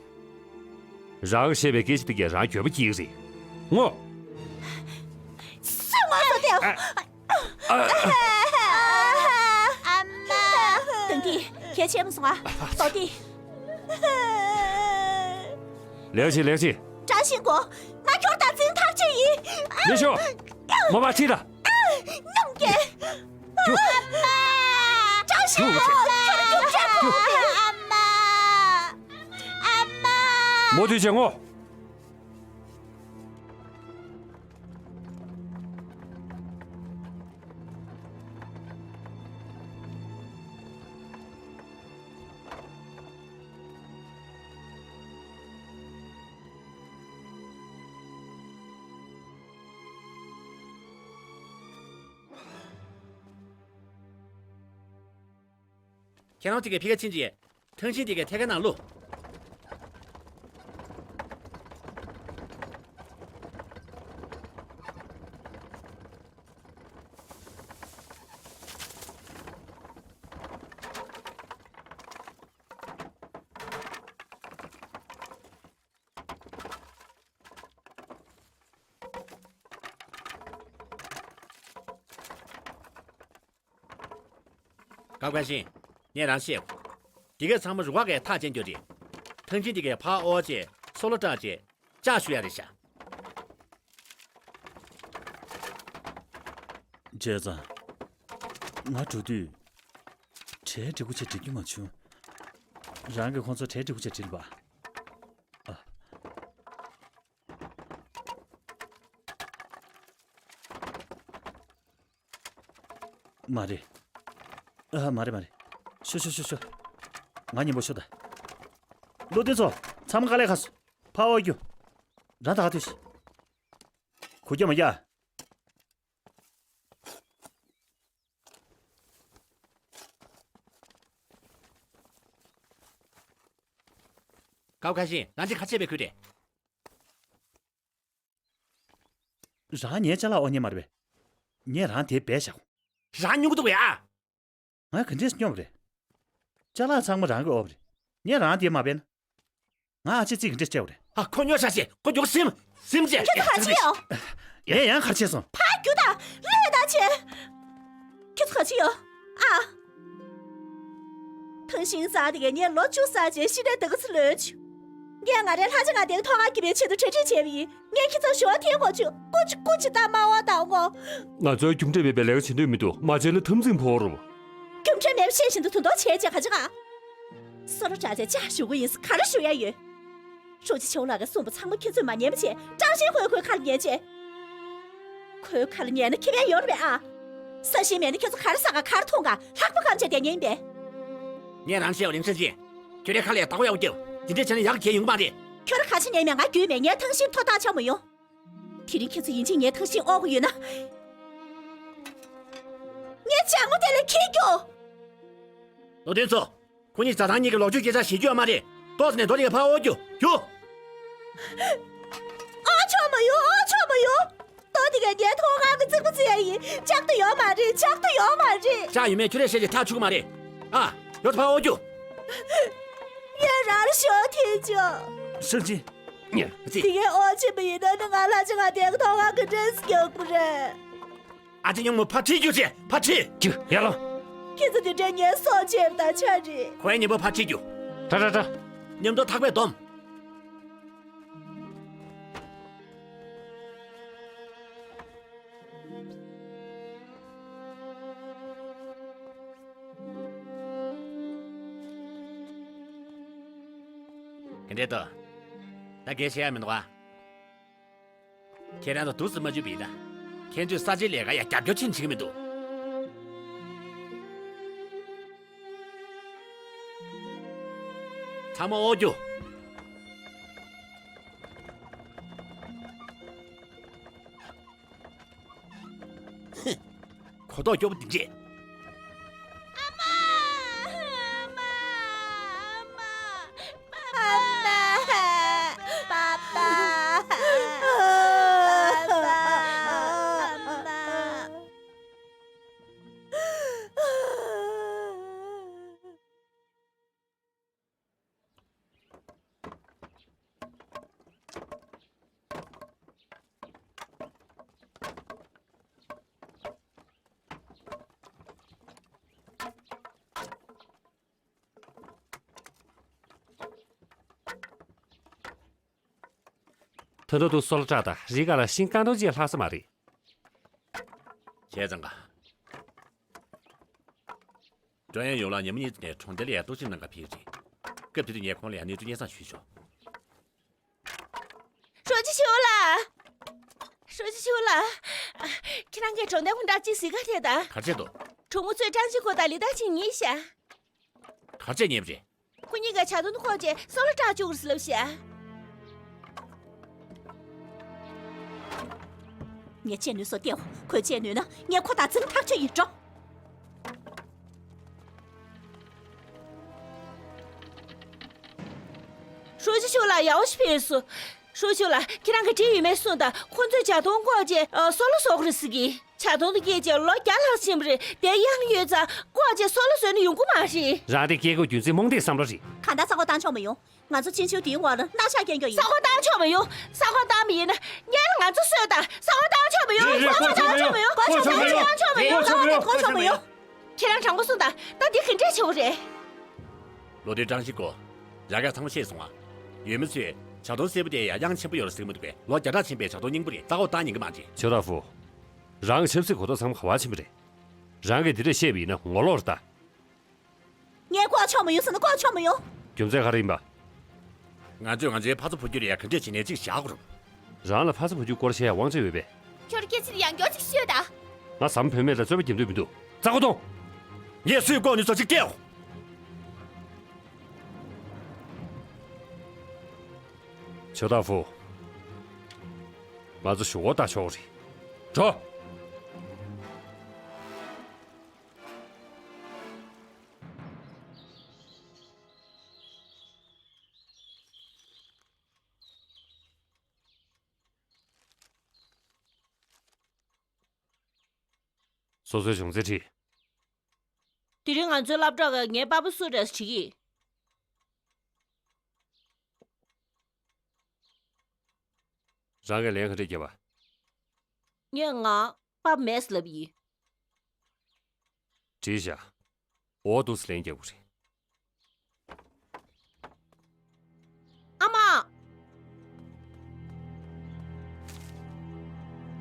རང་བཤད་པའི་སྐད་ཆ་དེ་གས་རང་འགྱོད་པ་སྐྱེ་གི་རེད། ངོ་། སུས་ངོ་ཚ་དེ། ཨ་མ། དང་དེ་གལ་ཆེན་པོ་སོང་ཨ། ལོ་དེ། ལེགས་ཤིག་ལེགས་ཤིག་ཀྲང་ཤིན་ཀོ། ང་ཁྱོད་དང་འཛིང་ཐག་ཆོད་ཡིན། ལེགས་ཤོག་མ་པ་ཁྲིད་ད། སྙོམས་རྒྱལ། རྒྱུགས། ཨ་མ། ཀྲང་ཤིན་ཀོ། ཁྱོད་རྒྱུགས་ཆེན་པོ། ཨ་མ། ཨ་མ། མོ་དུས་བྱེད་ངོ་། ཁྱེད་རང་ཅིག་གིས་ཕ་གིར་ཕྱིན་ཅིག་ཐང་ཤིང་དེ་གའི་ཐད་ཀའི་ནང་བླུགས། ཀའོ་ཁ་ཤིང་། ངས་རང་བཤད། འདི་གས་ཚང་མ་རུ་ཁག་གིས་ཐག་བཅད་རྒྱུ་རེད། ཐང་ཤིང་འདི་གས་ཕར་དབོར་བྱས་སོ་ལོ་བཀྲག་བྱས་ལྕགས་གཞུ་ཡ་རེད་ཤག་བྱས་ཙང་། ང་འགྲོ་དུས། གྲལ་འགྲིག་པོ་བྱས་སྒྲིག་རྒྱུ་མ་བྱུང་། རང་གིས་ཁོང་ཚོར་གྲལ་འགྲིག་པོ་བྱས་སྒྲིག་ལ་བ། ཨ། མ་རེད། ཨ། མ་རེད་མ་རེད། ཤོག་ཤོག་ཤོག་ཤོག་ང་མཉམ་པོ་ཤོག་ད། བློ་བདེ་ཚོ། ཚང་མ་དཀའ་ལས་ཁག་སོང་། ཕར་དབོར་རྒྱུ། རང་ད་ག་དུས་ཤིག་གུ་རྒྱ་མ་ཡ། ཀའོ་ཁ་ཤིང་། རང་ཅིག་ཁ་ཆེ་བའི་ཁུལ་རེད། རང་ངའི་ཅ་ལག་དབོར་མཁན་མ་རེད་པས། ངས་རང་དེ་སྦས་བཞག་རང་སྨྱོ་གི་འདུག་པས་ཨ། ང་ག་འདྲས་སྨྱོ་བ་རེད། ཅ་ལག་ཚང་མ་རང་གིས་དབོར་བ་རེད། ངས་རང་དེ་མ་སྦས་ན། ང་ཨ་ཅེ་རྩིས་ག་འདྲས་སྤྲད་པ་རེད། ཨ། ཁོ་སྨྱོ་ཤག་ཤག་ཁོ་མགྱོགས་སེམས་སེམས་ཅན། ཁྱོད་ཚོ་ག་རེ་བྱེད་ཡོད། ངས་ཡང་ག་རེ་བྱས་སོང་། ཕར་རྒྱུགས་དང་། གློད་དང་བྱེད། ཁྱོད་ཚོ་ག་རེ་བྱེད་ཡོད། ཨ། ཐང་ཤིང་ཟ་དེ་གས་ངས་ལོ་བཅུ་ཟ་བྱས་ཤི་ནས་ད་ག་ཚོད་ལོན་བྱུང་། ངས་ང་རའི་ལྷ་ཆེ་ང་དེ་ཐོག་ཁ་སྐྱིད་པའི་ཆེད་དུ་གྲ་སྒྲིག་བྱས་པ་ཡིན། ངས་ཁྱེད་ཚོར་ཞུ་བ་འཐེན་དགོས་བྱུང་། སྐུ་མཁྱེན། སྐུ་མཁྱེན། ད་མ་འོ་ད་འོ་ངོ་། ང་ཚོའི་རྒྱུ་འབྲས་མེད་པའི་ལས་ཀ་བྱེད་འདོད་མི་འདུག་མ་བྱས་ན་འཐབ་འཛིང་ཕོག་རོགས། རྒྱུ་འབྲས་མེད་པ་བཤད་བཞིན་དུ་དོན་དག་བྱས་བྱས་ག་ཅི་ག་སོ་ལོ་བཀྲག་བྱས་ལྕགས་གཞུ་དགོས་ཡིན་ཟེར་ག་རེ་ཞུ་ཡ་ཡོད། ཧྲུའུ་ཅི་ཆའོ་ལགས་ཀྱིས་གསུངས་པ་ཚང་མ་ཁྱེད་ཚོས་མ་ཉན་པ་བྱས། བཀྲ་ཤིས་ཁོས་ཁོའི་ཁ་ལ་ཉན་བྱས། ཁོའི་ཁ་ལ་ཉན་ན་ཁེ་ཕན་ཡོད་རེད་པས་ཨ། ས་ཞིང་མེད་ན་ཁྱེད་ཚོ་ག་རེ་ཟ་ག་ག་རེ་འཐུང་ག་ལྷགས་པ་གང་བྱས་བསྡད་མཁན་ཡིན་པས། ངས་རང་བཤད་པ་རིང་ས་ཅི། ཁྱོད་རའི་ཁ་ལ་ཡ་བདག་པོ་ཡག་པོ་རྒྱབ། དེ་འདྲས་བྱས་ན་ཡག་གི་ཡོང་གི་མ་རེད། ཁྱོད་ར་ག་ཅི་ཉན་མེད། ང་རྒྱུས་མེད། ངའི་ཐང་ཤིང་ཐོག་ཐག་ཆོད་མ་ཡོང་། དེ་རིང་ཁྱེད་ཚོ་ཡིན་གཅིག་ངའི་ཐང་ཤིང་དབོར་དགོས་ཡོད་ན། ངའི་ལྕགས་མོ་དེ་ལ་འཁྱེར་རྒྱུ། ལོ་དོན་ཚོ། ཁོ་གཉིས་བཟའ་ཚང་གཉིས་ཀྱི་ལོག་སྤྱོད་སྐད་ཆ་བཤད་རྒྱུ་ཡོད་མ་རེད། ཏོག་ཙམ་ནས་རྡོ་དེ་ག་ཕར་དབོར་རྒྱུ། རྒྱུགས། དབོར་ཆོག་མ་ཡོང་། དབོར་ཆོག་མ་ཡོང་། རྡོ་དེ་ག་ངའི་ཐོག་ཁང་གི་རྩིག་པ་བརྩིགས་ཡ་ཡིན། ཆག་ཏུ་ཡོད་མ་རེད། ཆག་ཏུ་ཡོད་མ་རེད། ལྕགས་ཡོད་མེད་ཁྱོད་རས་བཤད་ཀྱི་ཐག་ཆོད་ཀྱི་མ་རེད། ཨ། ཡོད་ཕར་དབོར་རྒྱུ། ངས་རང་ལ་ཞུ་བ་འཐེན་ཆོག་སང་ཅིན། ཅི། དེ་གས་དབོར་ཆོག་པ་ཡིན་ན་ནི་ང་ལྷ་ཆེ་ང་དེ་ག་ཐོག་ཁང་གི་འདྲེས་སུ་རྒྱག་དགོས་རེད། ཨ་ཅེ་སྨྱོ་མོ་ཕར་ཁྲིད་རྒྱུགས་བྱེད། ཕར་ཁྲིད། ཁྱོད་ཡར་ལངས། ཁྱེད་ཚོ་དེ་འདྲའི་ངན་སོང་བྱེད་པ་དང་ཆ་རེད། ཁོའི་གཉེན་པོ་ཕར་ཁྲིད་རྒྱུགས། དྲག་དྲག་དྲག་མཉམ་དུ་ཐག་པས་སྡོམ། ག་འདྲས་འདུག་ད་གས་བྱེད་ཡ་མི་འདུག་ཨ། ཁྱེད་རང་ཚོ་འདུག་སེ་མ་འཇུས་པ་ཡིན་ན། ཁྱེད་ཚོས་ས་ཆའི་ལས་ཀ་ཡ་རྒྱབ་སྐྱོར་ཅི་བྱེད་ཀྱི་མི་འདུག་ཚང་མ་དབོར་རྒྱུགས། གོ་རྟོགས་སྐྱོ་པོ་འདི་འདྲས། ཨ་མ། ཨ་མ། ཨ་མ། ཨ་མ། པ་པ། པ་པ། ཨ་མ། ད་ལྟ་དུ་སོལ་བཀྲག་དང་རི་ཁ་ལ་ཤིང་རྐང་འདོན་བྱས་ལྷག་ས་མ་རེད། བྱས་ཙང་ག་ཀྲོང་ཡན་ཡུང་ལགས་ཉིན་མོ་གཉིས་ནས་གྲོང་རྡལ་ལ་ཡར་རྟོག་ཞིབ་གནང་གར་ཕེབས་ཀྱི་རེད། སྐབས་དེ་དུས་ངས་ཁོང་ལ་ཡང་གནས་ཚུལ་སྙན་སེང་ཞུས་ཆོག་ཧྲུའུ་ཅི་ཞའོ་ལགས། ཧྲུའུ་ཅི་ཞའོ་ལགས། ཁྱེད་རང་གིས་གྲོང་རྡལ་ཁོང་ཁྲོ་ཅིག་གཟིགས་ག་ཕེབས་དང་། ག་རེ་བྱས་འདུག་ཁྲུང་མོ་ཚོས་ཀྲང་ཅིན་ཀོ་དང་ལི་ཏའོ་ཆིན་ཉལ་ཤག་ག་རེ་བྱས་ཉལ་བ་རེད། ཁོ་གཉིས་ཀས་ཇ་དུང་དུ་བཀོག་བྱས་སོལ་བ་བཀྲག་བཅུག་རེད་ལབ་ཤག་ངས་བཅད་ནུས་སོ་བལྟས། ཁོས་བཅད་ནུས་ན་ངས་ཁོ་དང་འཛིང་ཐག་ཆོད་ཡིན་འགྲོ། ཧྲུའུ་ཅི་ཞའོ་ལགས། ཡག་པོ་ཞིག་ཕེབས་སོང་། ཧྲུའུ་ཅི་ཞའོ་ལགས། ཁྱེད་རང་གིས་བྲིས་ཡོད་མེད་གསུངས་དང་། ཁོ་ཚོས་ཇ་དུང་བཀོག་བྱས་ཨ་སོལ་བ་བཟོ་གི་རེད་ཟེར་གི། ཇ་དུང་དུ་བསྐྱལ་བྱས་ལོ་བརྒྱ་ལྷག་ཕྱིན་པ་རེད། དེ་གཡང་ཡོད་ཙང་བཀོག་བྱས་སོལ་བ་བཟོས་ན་ཡོང་གི་མ་རེད། རང་དེ་སྐྱེ་དགུ་རྒྱུ་མཚན་རྨོངས་དད་བསམ་བློ་རེད། གང་ལྟར་ས་གོ་བཏང་ཆོག་མི་ཡོང་། ང་ཚོ་ཅིན་ཆིའུ་དེའི་འོག་ལ་མནར་གཅོད་རྒྱག་རྒྱུ་ཡིན། ས་གོ་བཏང་ཆོག་མི་ཡོང་། ས་གོ་བཏང་བ་ཡིན་ན་སྔོན་ལ་ང་ཚོ་གསོད་དང་། ས་གོ་བཏང་ཆོག་མི་ཡོང་། རེད་རེད། ས་གོ་བཀོག་ཆོག་མི་ཡོང་། བཀོག་ཆོག་མི་ཡོང་། བཀོག་ཆོག་མི་ཡོང་། ས་གོ་བཏང་ཆོག་མི་ཡོང་། ཁྱེད་རང་དྲང་པོ་གསུངས་དང་། ད་འདི་ག་འདྲས་བྱེད་དགོས་རེད། ལོ་དེ་ཀྲང་ཅིན་ཀོ། རང་གིས་ཚང་མ་ཤེས་སོང་ང་། ཡུལ་མི་ཚོས་ཇ་དུང་སེར་པོ་དེ་ཡ་གཡང་ཆེན་པོ་ཡོད་རེད་ཟེར་གྱི་མི་འདུག་པས། ལོ་བརྒྱ་ཕྲག་ཕྱིན་པའི་ཇ་དུང་རྙིང་པ་རེད། ས་གོ་བཏང་ཉན་གྱི་མ་རེད། ཆོས་བདག་ཧྥུ། རང་གི་ཆབ་སྲིད་གོ་རྟོགས་ཚང་མ་ག་པར་ཕྱིན་པ་རེད། རང་གིས་འདི་འདྲས་བཤད་པ་ཡིན་ན་ངོ་ལོག་རེད་ད། ངས་བཀོག་ཆོག་མི་ཡོང་ཟེར་ན་བཀོག་ཆོག་མི་ཡོང་། རྒྱུ་མཚན་ག་རེ་ཡིན་པ། ང་ཚོས་ང་ཚོའི་ཕ་ཚ་བུ་འཁྱུད་ལ་ཡ་ག་འདྲས་བྱས་ནས་ཅིག་བཞག་དགོས་རེད། རང་ལ་ཕ་ཚ་བུ་འཁྱུད་སྐོར་བཤད་ཡ་དབང་ཆ་ཡོད་པས། ཁྱོད་སྐད་ཆ་དེ་ཡང་བསྐྱར་ཅིག་ཤོད་དང་། ང་ཟམ་བུད་མེད་ལ་རྩོད་པ་རྒྱབ་འདོད་མི་འདུག་རྩ་གོ་གཏོང་། ངས་སུས་བཀོག་ནུས་སོ་ཅིག་བལྟས་འོ། ཆོས་བདག་ཧྥུ། ང་ཚོ་གཞུག་གུ་ལྟ་ཆོག་རེད། འགྲོ། སོ་སོའི་བྱུང་ཚུལ་དྲིས། དེ་རིང་ང་ཚོའི་སློབ་གྲྭ་གི་ངའི་པ་ཕ་སུ་རེད་དྲིས་ཀྱིས། རང་གིས་ལན་ག་འདྲས་བརྒྱབ་པ། ངས་ང་པ་ཕ་མེད་ལབ་ཡིན། དྲིས་བཞག་འོ་འདུག་སེ་ལན་རྒྱག་དགོས་རེད། ཨ་མ།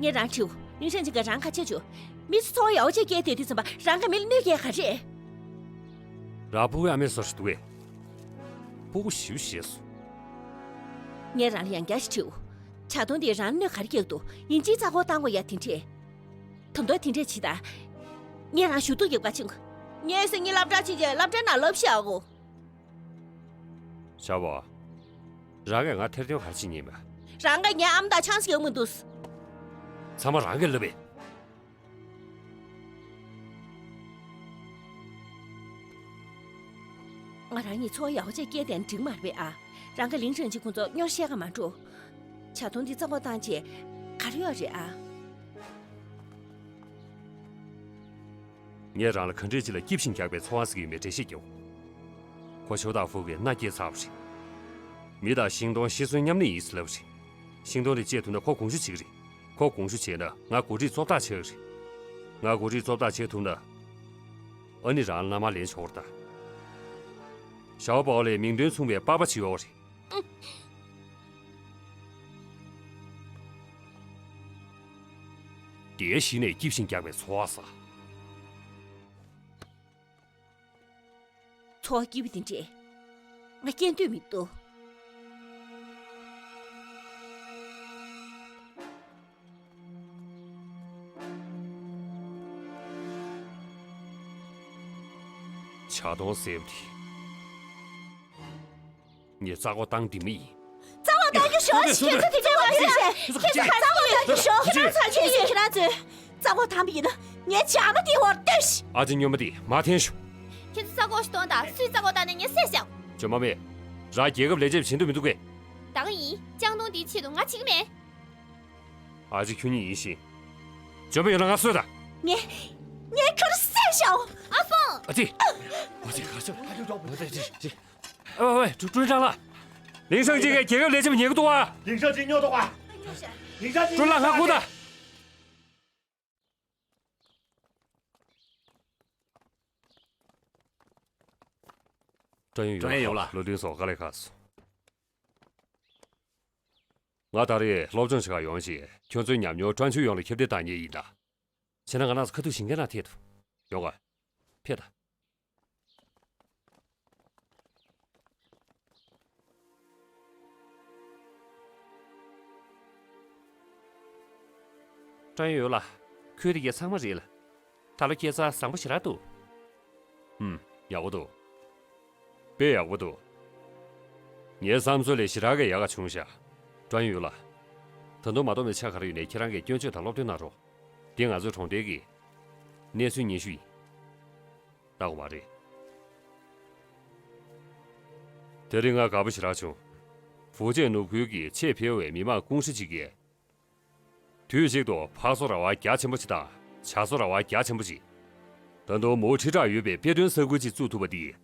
ངས་རང་དྲིའོ། ལིང་ཧྲན་ཅིན་གྱིས་རང་ཁ་ཆད་བྱུང་། མི་ཚོ་འཚོ་བ་ཡག་པོ་ཅིག་སྐྱེལ་བསྡད་དུས་ཙམ་པ་རང་གིས་མི་ལ་གནོད་སྐྱེལ་ག་རེ། རང་ཕྲུ་གུའི་ཨ་མའི་བཟོ་འདྲ་འདུག་གས། ཕྲུ་གུ་ཞེ་པོ་ཞེད་སོང་། ངས་རང་ལ་ཡང་བསྐྱར་ཞིག་དྲིའོ། ཇ་དུང་དེས་རང་ལ་གནོད་ག་རེ་སྐྱེལ་འདུག་ཡིན་གཅིག་རྩ་འཁོར་བཏང་དགོས་ཡ་དེ་འདྲས། ད་དུང་དེ་འདྲས་བྱེད་དང་། ངས་རང་ཞུ་གཏུག་རྒྱབ་ག་ཕྱིན་དགོས། ངས་སང་ཉིན་སློབ་གྲྭར་ཕྱིན་རྗེས་སློབ་གྲྭའི་ནང་ལབ་བཞག་གོ། ཞའོ་པོ། རང་གིས་ང་ཐེར་འདོན་ག་རེ་བྱེད་ཉན་པ། རང་གིས་ངའི་ཨ་མ་དང་ཆང་ས་རྒྱག་མི་འདུག་ཚང་མ་རང་གིས་ལབ་པས། ང་རང་གཉིས་འཚོ་བ་ཡག་པོ་ཅིག་སྐྱེལ་བསྡད་ན་འགྲིག་མ་རེད་པས་ཨ། རང་གིས་ལིང་ཧྲན་ཅིན་ཁོང་ཚོ་སྨྱོ་བཤད་ག་མ་འགྲོ། ཇ་དུང་འདི་རྩ་འཁོར་བཏང་རྗེས་ག་རེ་ཡོད་རེད་ཨ། ངས་རང་ལ་ག་འདྲས་ཅིག་ལ་སྐྱིད་ཞིང་རྒྱགས་པའི་འཚོ་བ་ཟེར་གྱི་ཡོད་མེད་འགྲེལ་བཤད་རྒྱོབ། ཁོ་ཆོས་བདག་ཧྥུ་གིས་མནའ་སྐྱེལ་ཚར་བ་རེད། མི་དང་ཤིང་སྡོང་ཤི་གསོན་མཉམ་གནས་ཡིན་ཟེར་ལབ་པ་རེད། ཤིང་སྡོང་དེ་བཅད་ཐུབ་ན་ཁོ་དགོངས་ཞུ་བྱེད་ཀྱི་རེད། ཁོ་དགོངས་ཞུ་བྱས་ན་ང་འགོ་ཁྲིད་གཙོ་བདག་ཆགས་ཀྱི་རེད། ང་འགོ་ཁྲིད་གཙོ་བདག་ཆགས་ཐུབ་ན། ཨ་ནི་རང་ལ་མནའ་མ་ལེན་ཆོག་རེད་ད། ཞའོ་པའོ་ལའི་མིང་དོན་མཚུངས་པའི་པ་ཕ་ཅིག་ཡོད་རེད། དེ་གཞི་ནས་སྐྱིད་ཞིང་རྒྱགས་པའི་འཚོ་བ་ཟ། འཚོ་བ་སྐྱིད་པོ་དེ་འདྲས་ང་སྐྱེལ་འདོད་མི་འདུག་ཇ་དུང་སེར་པོ་དེ། ངས་རྩ་འཁོར་བཏང་འདི་མི་ཡིན། རྩ་འཁོར་བཏང་རྒྱུ་ཞོག་ཁྱེད་ཚོ་དེ་འདྲ་མ་བྱེད། ཁྱེད་ཚོ་རྩ་འཁོར་བཏང་རྒྱུ་ཞོག་ཁྱེད་ཚོ་ཚ་ཁྱེད་ཚོས་ཁྱེད་རང་ཚོས་རྩ་འཁོར་བཏང་བ་ཡིན་ན་ངའི་ཇ་མ་དེའི་འོག་ལ་སྟོན་ཤིག་ཨ་ཅེ་སྨྱོན་པ་དེ་མར་འཐེན་ཤོག་ཁྱེད་ཚོ་རྩ་འཁོར་ཞིག་གཏོང་དང་། སུས་རྩ་འཁོར་བཏང་ནས་ངས་བསད་བཞག་ཇོ་མ་མེ། རང་རྒྱལ་ཁབ་ལས་བྱེད་པ་བྱེད་འདོད་མི་འདུག་གས། ད་ག་ཡིན། ལྕང་སྡོང་འདིའི་ཆེད་དུ་ང་བྱེད་ཀྱི་མེད། ཨ་ཅེ་ཁྱོད་ཉིད་ཡིན་ཞིང་། ཇོ་མ་ཡོད་ན་ང་གསོད་དང་། ངས། ངས་ཁྱོད་བསད་བཞག་ཨ་ཧྥང་། ཨ་ཅེ། ཨ་ཅེ་ག་ཤོད། ཨ་ཅེ་ཨ་ཅེ་ཨ་ཅེ། ཨ་ཝེ་ཝེ། ཀྲུའུ་ཀྲུའུ་ཀྲང་ལགས། ལིང་ཧྲན་ཅིན་གྱིས་རྒྱལ་ཁབ་ལས་བྱེད་པ་ཉེན་ཁ་འདུག་ཨ། ལིང་ཧྲན་ཅིན་སྨྱོ་འདུག་ཨ། ཀྲུའུ་ལགས་ང་སྒུག་དང་། ཀྲོང་ཡན་ཡོང་ལགས། ལོ་ལིང་སོགས་དཀའ་ལས་ཁག་སོང་། ང་ད་རེས་སློབ་སྦྱོང་བྱེད་གར་ཡོང་ཞིང་། ཁྱོད་ཚོའི་ཉམས་མྱོང་ཀྲོང་ཆུ་ཡོངས་ལ་ཁྱབ་གདལ་བཏང་མཁན་ཡིན་ད། བྱས་ན་ང་རང་ཚོ་ཁ་ཐུག་ཞིང་ཁའི་ནང་ཐད་དུ། ཡོང་ག་ཕེབས་དང་། ཀྲང་ཡོན་ལགས། ཁོས་དེ་གའི་ཚང་མ་རེད་ལ། ད་ལོ་སྐྱེས་ཚར་བཟང་པོ་ཞེ་དྲག་འདུག་ཧུམ། ཡག་པོ་འདུག་དཔེ་ཡག་པོ་འདུག་ངའི་བསམ་ཚུལ་ལས་ཞེ་དྲག་གི་ཡག་ག་བྱུང་ཤག་ཀྲང་ཡོན་ལགས། ད་དུང་མ་གཏོགས་མེད་ཆ་ག་རེ་ཡོད་ནའི་ཁྱེད་རང་གིས་སྐྱོན་བརྗོད་དང་སློབ་སྟོན་གནང་རོགས། འདི་ང་ཚོའི་གྲོང་རྡལ་གྱི་གནས་ཚུལ་སྙན་ཞུ་ཡིན། ལྟ་དགོས་མ་རེད། དེ་རིང་ང་དགའ་པོ་ཞེ་དྲག་བྱུང་། ཧྥུ་ཅན་ནུབ་ཁུལ་གྱི་ཆེས་ཕལ་བའི་མི་མང་ཀུང་ཧྲི་གཅིག་གིས། དུས་གཅིག་ཏུ་ཕར་ཚུར་ར་བ་རྒྱ་ཆེན་པོ་ཅིག་དང་ཕྱག་སོར་ར་བ་རྒྱ་ཆེན་པོ་ཅིག་ད་དུང་མུའུ་ཁྲི་ཕྲག་ཡོད་པའི་དཔེ་སྟོན་ས་ཁུལ་ཅིག་བཙུགས་ཐུབ་པ་འདི་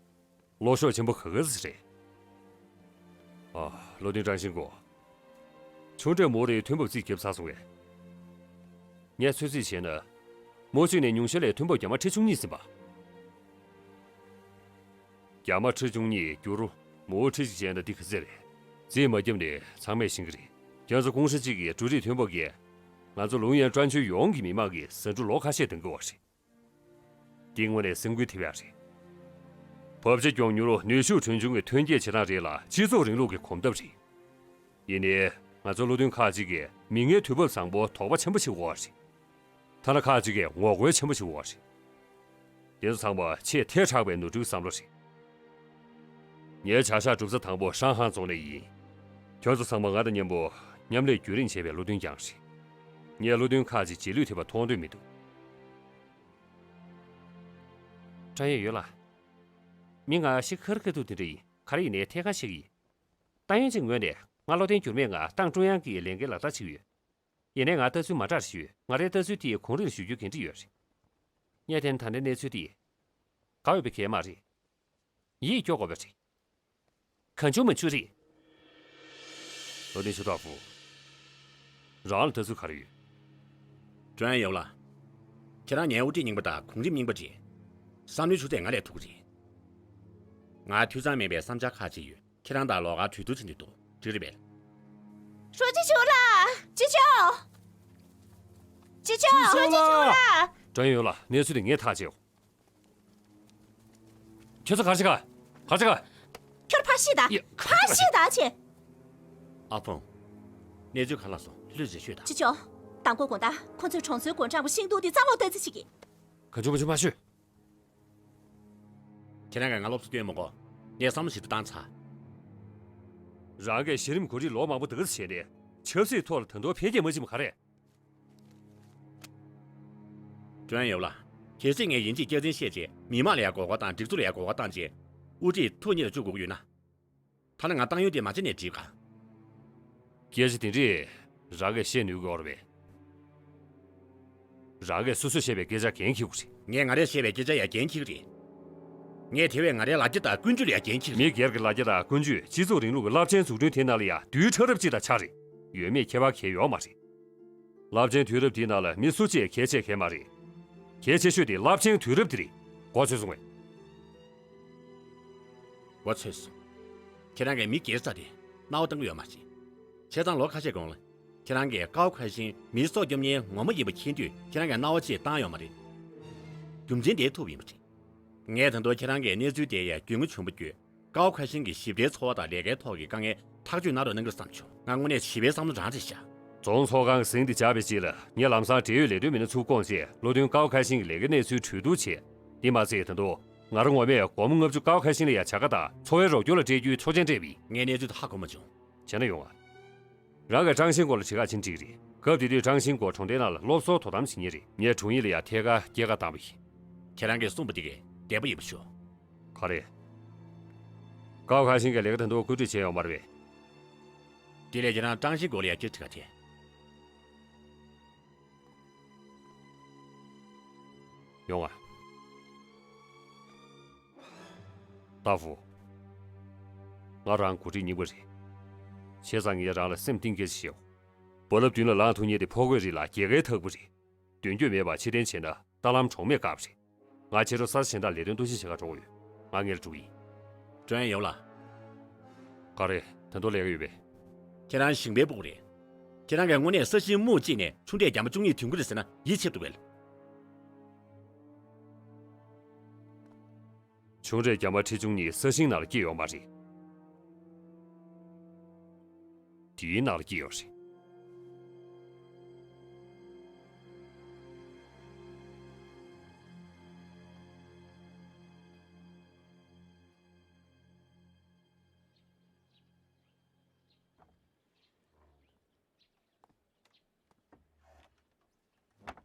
བློ་ཤོག་ཆེན་པོ་ག་ག་ཟིག་རེད། ཨ། བློ་མཐུན་ཀྲང་ཤིན་ཀོ། ཆུང་གྲས་མུའུ་རིའི་ཐོན་འབབ་རྩིས་བརྒྱབ་ཚར་སོང་བས། ངས་ཚོད་རྩིས་བྱས་ན། མུའུ་གཅིག་ནས་ཉུང་ཤས་ལས་ཐོན་འབབ་རྒྱ་མ་ཁྲི་བཅུ་གཉིས་ཟིན་པ། རྒྱ་མ་ཁྲི་བཅུ་གཉིས་བསྒྱུར་མུའུ་ཁྲི་གཅིག་བྱས་ན་འདི་ག་ཚད་རེད། རྩིས་མ་བརྒྱབ་ནས་ཚང་མས་ཤེས་ཀྱི་རེད། ཁྱོད་ཚོ་ཀུང་ཧྲི་གཅིག་གི་འབྲུ་རིགས་ཐོན་འབབ་ཀྱིས་ང་ཚོ་ལུང་ཡན་ཀྲང་ཆོས་ཡོངས་ཀྱི་མི་མང་གི་ཟ་འབྲུ་ལོ་ཁ་ཤས་འདང་གི་ཡོད་རེད། འདི་དངོས་གནས་སེམས་འགུལ་ཐེབས་ཡག་རེད། བབ་ཆགས་མགྱོགས་མྱུར་ནུས་ཤུགས་གྲོན་ཆུང་གི་ཐོན་སྐྱེད་བྱེད་སྟངས་རེད་ལ་སྤྱི་ཚོགས་རིང་ལུགས་ཀྱི་གོམ་སྟབས་རེད། ཡིན་ནའི། ང་ཚོའི་བློ་མཐུན་ཁག་ཅིག་གིས་མིག་སྔའི་དུས་བབ་བཟང་པོ་དོགས་པ་ཆེན་པོ་ཞིག་དབོར་བ་རེད། ཐ་ན་ཁག་ཅིག་གིས་ངོ་རྒོལ་ཆེན་པོ་ཞིག་དབོར་བ་རེད། དེ་ཚོ་ཚང་མ་ཆེས་ཐལ་དྲགས་པའི་ནོར་འཁྲུལ་བསམ་བློ་རེད། ངའི་བྱ་གཞག་གྲུབ་ས་དང་པོ་ཧྲང་ཧའེ་རྫོང་ནས་ཡིན། ཁྱོད་ཚོ་ཚང་མ་ང་དང་མཉམ་པོ་མཉམ་ལས་རྒྱུན་རིང་བྱས་པའི་བློ་མཐུན་རྐྱང་རེད། ངས་བློ་མཐུན་ཁག་ཅིག་རྗེས་ལུས་ཐེབས་པ་མཐོང་འདོད་མི་འདུག་ཀྲང་ཡོན་ཡོད་ལགས། མི་ང་ཤི་ཁར་ཁ་ཐུག་དེ་འདྲ་ཡིན། ག་རེ་ཡིན་ནའི་ཐད་ཀར་བཤད་ཀྱི་ཡིན། ཏང་ཡོན་གྱི་ངོས་ནས་ང་བློ་བརྟན་འགྱུར་མེད་ངང་ཏང་ཀྲུང་དབྱང་གི་ལས་འགན་ལག་བསྟར་བྱེད་ཀྱི་ཡོད། ཡིན་ནའི་ང་ལྟ་ཚུལ་མ་འདྲ་ཞིག་ཡོད། ང་རའི་ལྟ་ཚུལ་དེ་གོང་རིམ་ལ་ཞུ་རྒྱུ་གལ་འདྲི་ཡོད་རེད། ངས་དེ་ནི་ད་ལྟའི་གནས་ཚུལ་དེ་དགའ་འོས་པ་གལ་མ་རེད། ཡིད་སྐྱོ་དགོས་པ་རེད། གང་བྱུང་མང་བྱུང་རེད། ལོ་ཏིན་ཆུ་ཏོག་ཧྥུ། རང་ལ་ལྟ་ཚུལ་ག་རེ་ཡོད། ཀྲོན་ཡོ་ལགས། ཁྱེད་རང་ངའི་དབུ་ཁྲིད་རྙིང་པ་དང་གོང་རིམ་རྙིང་པ་རེད། བསམ་བློའི་ཆུ་ཚད་ང་ལས་མཐོ་གི་རེད། ང་འཐུས་ཚང་མེད་པའི་བསམ་འཆར་ཁག་ཅིག་ཡོད། ཁྱེད་རང་དང་ལོགས་ཀ་གྲོས་བསྡུར་བྱེད་འདོད་འདུག་འགྲིག་རེད་པས། ཧྲུའུ་ཅི་ཆུ་ལགས། ཅི་ཆོག་ཅི་ཆོག་ཧྲུའུ་ཅི་ཆུ་ལགས། ཀྲོན་ཡོ་ལགས། གནས་ཚུལ་དེ་ངས་ཐག་བཅད་ཡོང་། ཁྱོད་ཚོ་ག་རེ་བྱེད་ག་ག་རེ་བྱེད་ག་ཁྱོད་ཕར་ཤེས་དང་། ཡ། ཕར་ཤེས་དང་ཆེ། ཨ་ཕོང་། གནས་ཚུལ་ག་ལ་སོང་། ལྷོད་རེ་ཤོད་དང་། ཅི་ཆོག་དང་པོ་དགོང་དག་ཁོ་ཚོས་གྲོང་ཚོའི་དགུང་གྲངས་པ་ཤིང་ཏོག་འདི་རྩ་བ་ལྟ་རྩིས་བྱེད་ཀྱི། ག་ཆུང་མ་ཆུང་མ་ཤོད། ཁྱེད་རང་གིས་ང་སློབ་གསོ་སྐྱོན་མི་དགོས། ངས་བསམ་བློ་ཞིབ་ཏུ་བཏང་ཚར། རང་གིས་གཞི་རིམ་འགོ་ཁྲིད་ལོ་མང་པོ་འདུག་སེ་བྱས་ནས་ཆབ་སྲིད་ཐོག་ལ་ད་དུང་འཕེལ་རྒྱས་མ་ཕྱིན་པ་ག་རེ། ཀྲོན་ཡོ་ལགས། གལ་སྲིད་ངས་ཡིན་གཅིག་རྒྱབ་རྟེན་བཤད་རྗེས་མི་མང་ལ་ཡང་གོ་སྐབས་བཏང་། སྒྲིག་འཛུགས་ལ་ཡང་གོ་སྐབས་བཏང་རྗེས་དབུ་ཁྲིད་ཐུགས་མཉེས་ལ་བཅུག་དགོས་ཀྱི་ཡོད་ན། ཐ་ན་ང་ཏང་ཡོན་དེ་མ་བྱས་ནས་འགྲིག་ག་སྐད་ཆ་དེ་འདྲས་རང་གིས་བཤད་ནུས་ཀྱི་ཡོད་རེད་པས། རང་གིས་སོ་སོས་བཤད་པའི་སྐད་ཆ་འགན་འཁྱེར་དགོས་རེད། ངས་ང་རས་བཤད་པའི་སྐད་ཆ་ཡང་འགན་འཁྱེར་གྱི་རེད། ངས་དེ་བས་ང་རའི་ལ་རྒྱ་དང་ཀུན་སྤྱོད་ལ་ཡང་འགན་འཁྱེར་གྱི་རེད། མི་སྒེར་གྱི་ལ་རྒྱ་དང་ཀུན་སྤྱོད་སྤྱི་ཚོགས་རིང་ལུགས་ཀྱི་རླབས་ཆེན་འཛུགས་སྐྲུན་དེ་ནང་ལ་ཡང་རྡུལ་ཕྲ་རབ་ཅིག་དང་ཆ་རེ་ཡོད་མེད་ཁྱད་པར་གང་ཡང་ཡོད་མ་རེད། རླབས་ཆེན་དུས་རབས་འདིའི་ནང་ལ་མི་སུ་གཅིག་གལ་ཆེ་གལ་མ་རེད། གལ་ཆེ་ཤོས་དེ་རླབས་ཆེན་དུས་རབས་འདི་རེད། གོ་ཆོད་སོང་ངས། གོ་ཆོད་སོང་། ཁྱེད་རང་གིས་མི་སྒེར་རྩ་དེ་སྣང་བ་གཏང་གི་ཡོད་མ་རེད། བྱས་ཙང་ལོ་ཁ་ཤས་གོང་ལ་ཁྱེད་རང་གིས་ཀའོ་ཁ་ཤིན་མིའི་སྲོག་སྐྱོབ་མཁན་ངོ་མ་ཡིན་པ་མཁྱེན་དུས་ཁྱེད་རང་གིས་སྣང་བ་ཅིག་བཏང་ཡོད་མ་རེད། རྒྱུ་མཚན་དེ་ཐུག་པ་ཡིན་པ་རེད། ངས་ད་དུང་ཁྱེད་རང་གིས་གནས་ཚུལ་དེ་ཡང་རྒྱུས་མངའ་ཆེན་པོ་བརྒྱུད། ཀའོ་ཁ་ཤིན་གྱི་ཞི་བདེའི་འཚོ་བ་དང་ལས་ཀའི་ཐོག་གི་དཀའ་ངལ་ཐག་གཅོད་གནང་རོགས་གནང་གི་རེད་བསམ་བྱུང་། ང་དངོས་གནས་བྱིས་པའི་བསམ་བློ་རང་རེད་ཤག་རྫོང་ཚོགས་ཁང་གི་ཟིང་དེ་འཇགས་པའི་རྗེས་ལ་ངས་ལམ་སང་འབྲེལ་ཡོད་ལས་དོན་མི་སྣ་ཚུར་བསྐོངས་རྗེས་བློ་མཐུན་ཀའོ་ཁ་ཤིན་གྱི་ལས་ཀའི་གནས་ཚུལ་གྲོས་བསྡུར་བྱས། དེ་མ་ཟད་ད་དུང་ང་རང་ངོ་མས་སྒོར་མོ་ལྔ་བཅུ་ཀའོ་ཁ་ཤིན་ལ་ཡང་བྱ་དགའ་དང་འཚོ་བའི་རོགས་སྐྱོར་ལ་སྤྲད་རྒྱུའི་ཆོག་མཆན་སྤྲད་པ་ཡིན། ངས་གནས་ཚུལ་དེ་ཧ་གོ་མ་བྱུང་། བྱས་ན་ཡོང་ང་། རང་གིས་ཀྲང་ཤིན་ཀོ་ལ་བྱེད་ག་ཕྱིན་འགྲིག་གི་རེད། སྐབས་དེ་དུས་ཀྲང་ཤིན་ཀོ་གྲོང་སྡེའི་ནང་ལ་སློབ་གསོ་དོ་དམ་བྱེད་མཁན་རེད། ངས་དྲུང་ཡིག་ལ་ཡང་ཐད་ཀར་སྐྱེལ་ཀ་བཏང་བ་ཡིན། ཁྱེད་རང་གིས་གསུངས་པ་དེ་གས་བདེན་པ་ཡིན་པ་ཤོད། ག་རེ། ཀའོ་ཁ་ཤིན་གྱིས་ལས་ཀ་ད་དུང་བཀོད་སྒྲིག་བྱས་ཡོད་མ་རེད་པས། དེ་ལས་ཁྱེད་རང་ཀྲང་ཤིན་ཀོ་ལ་ཡང་སྐད་ཆ་ག་དྲིས། ཡོང་ང་། ཏཱ་ཧྥུ། ང་རང་འགོ་ཁྲིད་རྙིང་པ་རེད། བྱས་ཙང་ངས་རང་ལ་སེམས་གཏིང་སྐྱེ་ཞིག་ཞུ། རྦ་རླབས་མདུན་ལ་ལངས་ཐུབ་མཁན་དེ་ཕོ་རྒོད་རེད་ལ་རྒྱལ་ཁའི་ཐག་པ་རེད། མདུན་སྐྱོད་མེད་པར་ཕྱིར་འཐེན་བྱས་ན་རྟ་ལམ་གྲོང་མས་བཀག་པ་རེད། ང་ཕྱི་དྲོ་ས་ཆ་གཞན་དག་ལས་དོན་གཏོང་ཕྱིར་བྱེད་གར་འགྲོ་དགོས་ཡོད། ང་སྔོན་ལ་འགྲོ་གི་ཡིན། ཀྲོན་ཡོ་ལགས། ག་རེ། ད་དུང་ལས་ཀ་ཡོད་པས། ཁྱེད་རང་ཞིང་པའི་ཕྲུ་གུ་རེད། ཁྱེད་རང་གིས་དངོས་གནས་ས་ཞིང་རྨོས་བྱས་ནས་ཆུང་གྲས་རྒྱ་མ་བཅུ་གཉིས་ཐོན་གྱི་རེད་ཟེར་ན་ཡིད་ཆེས་ཐུབ་གས། ཆུང་གྲས་རྒྱ་མ་ཁྲི་བཅུ་གཉིས་ས་ཞིང་ནང་ལ་སྐྱེས་ཡོད་མ་རེད། དེའི་ནང་ལ་སྐྱེས་ཡོད་རེད།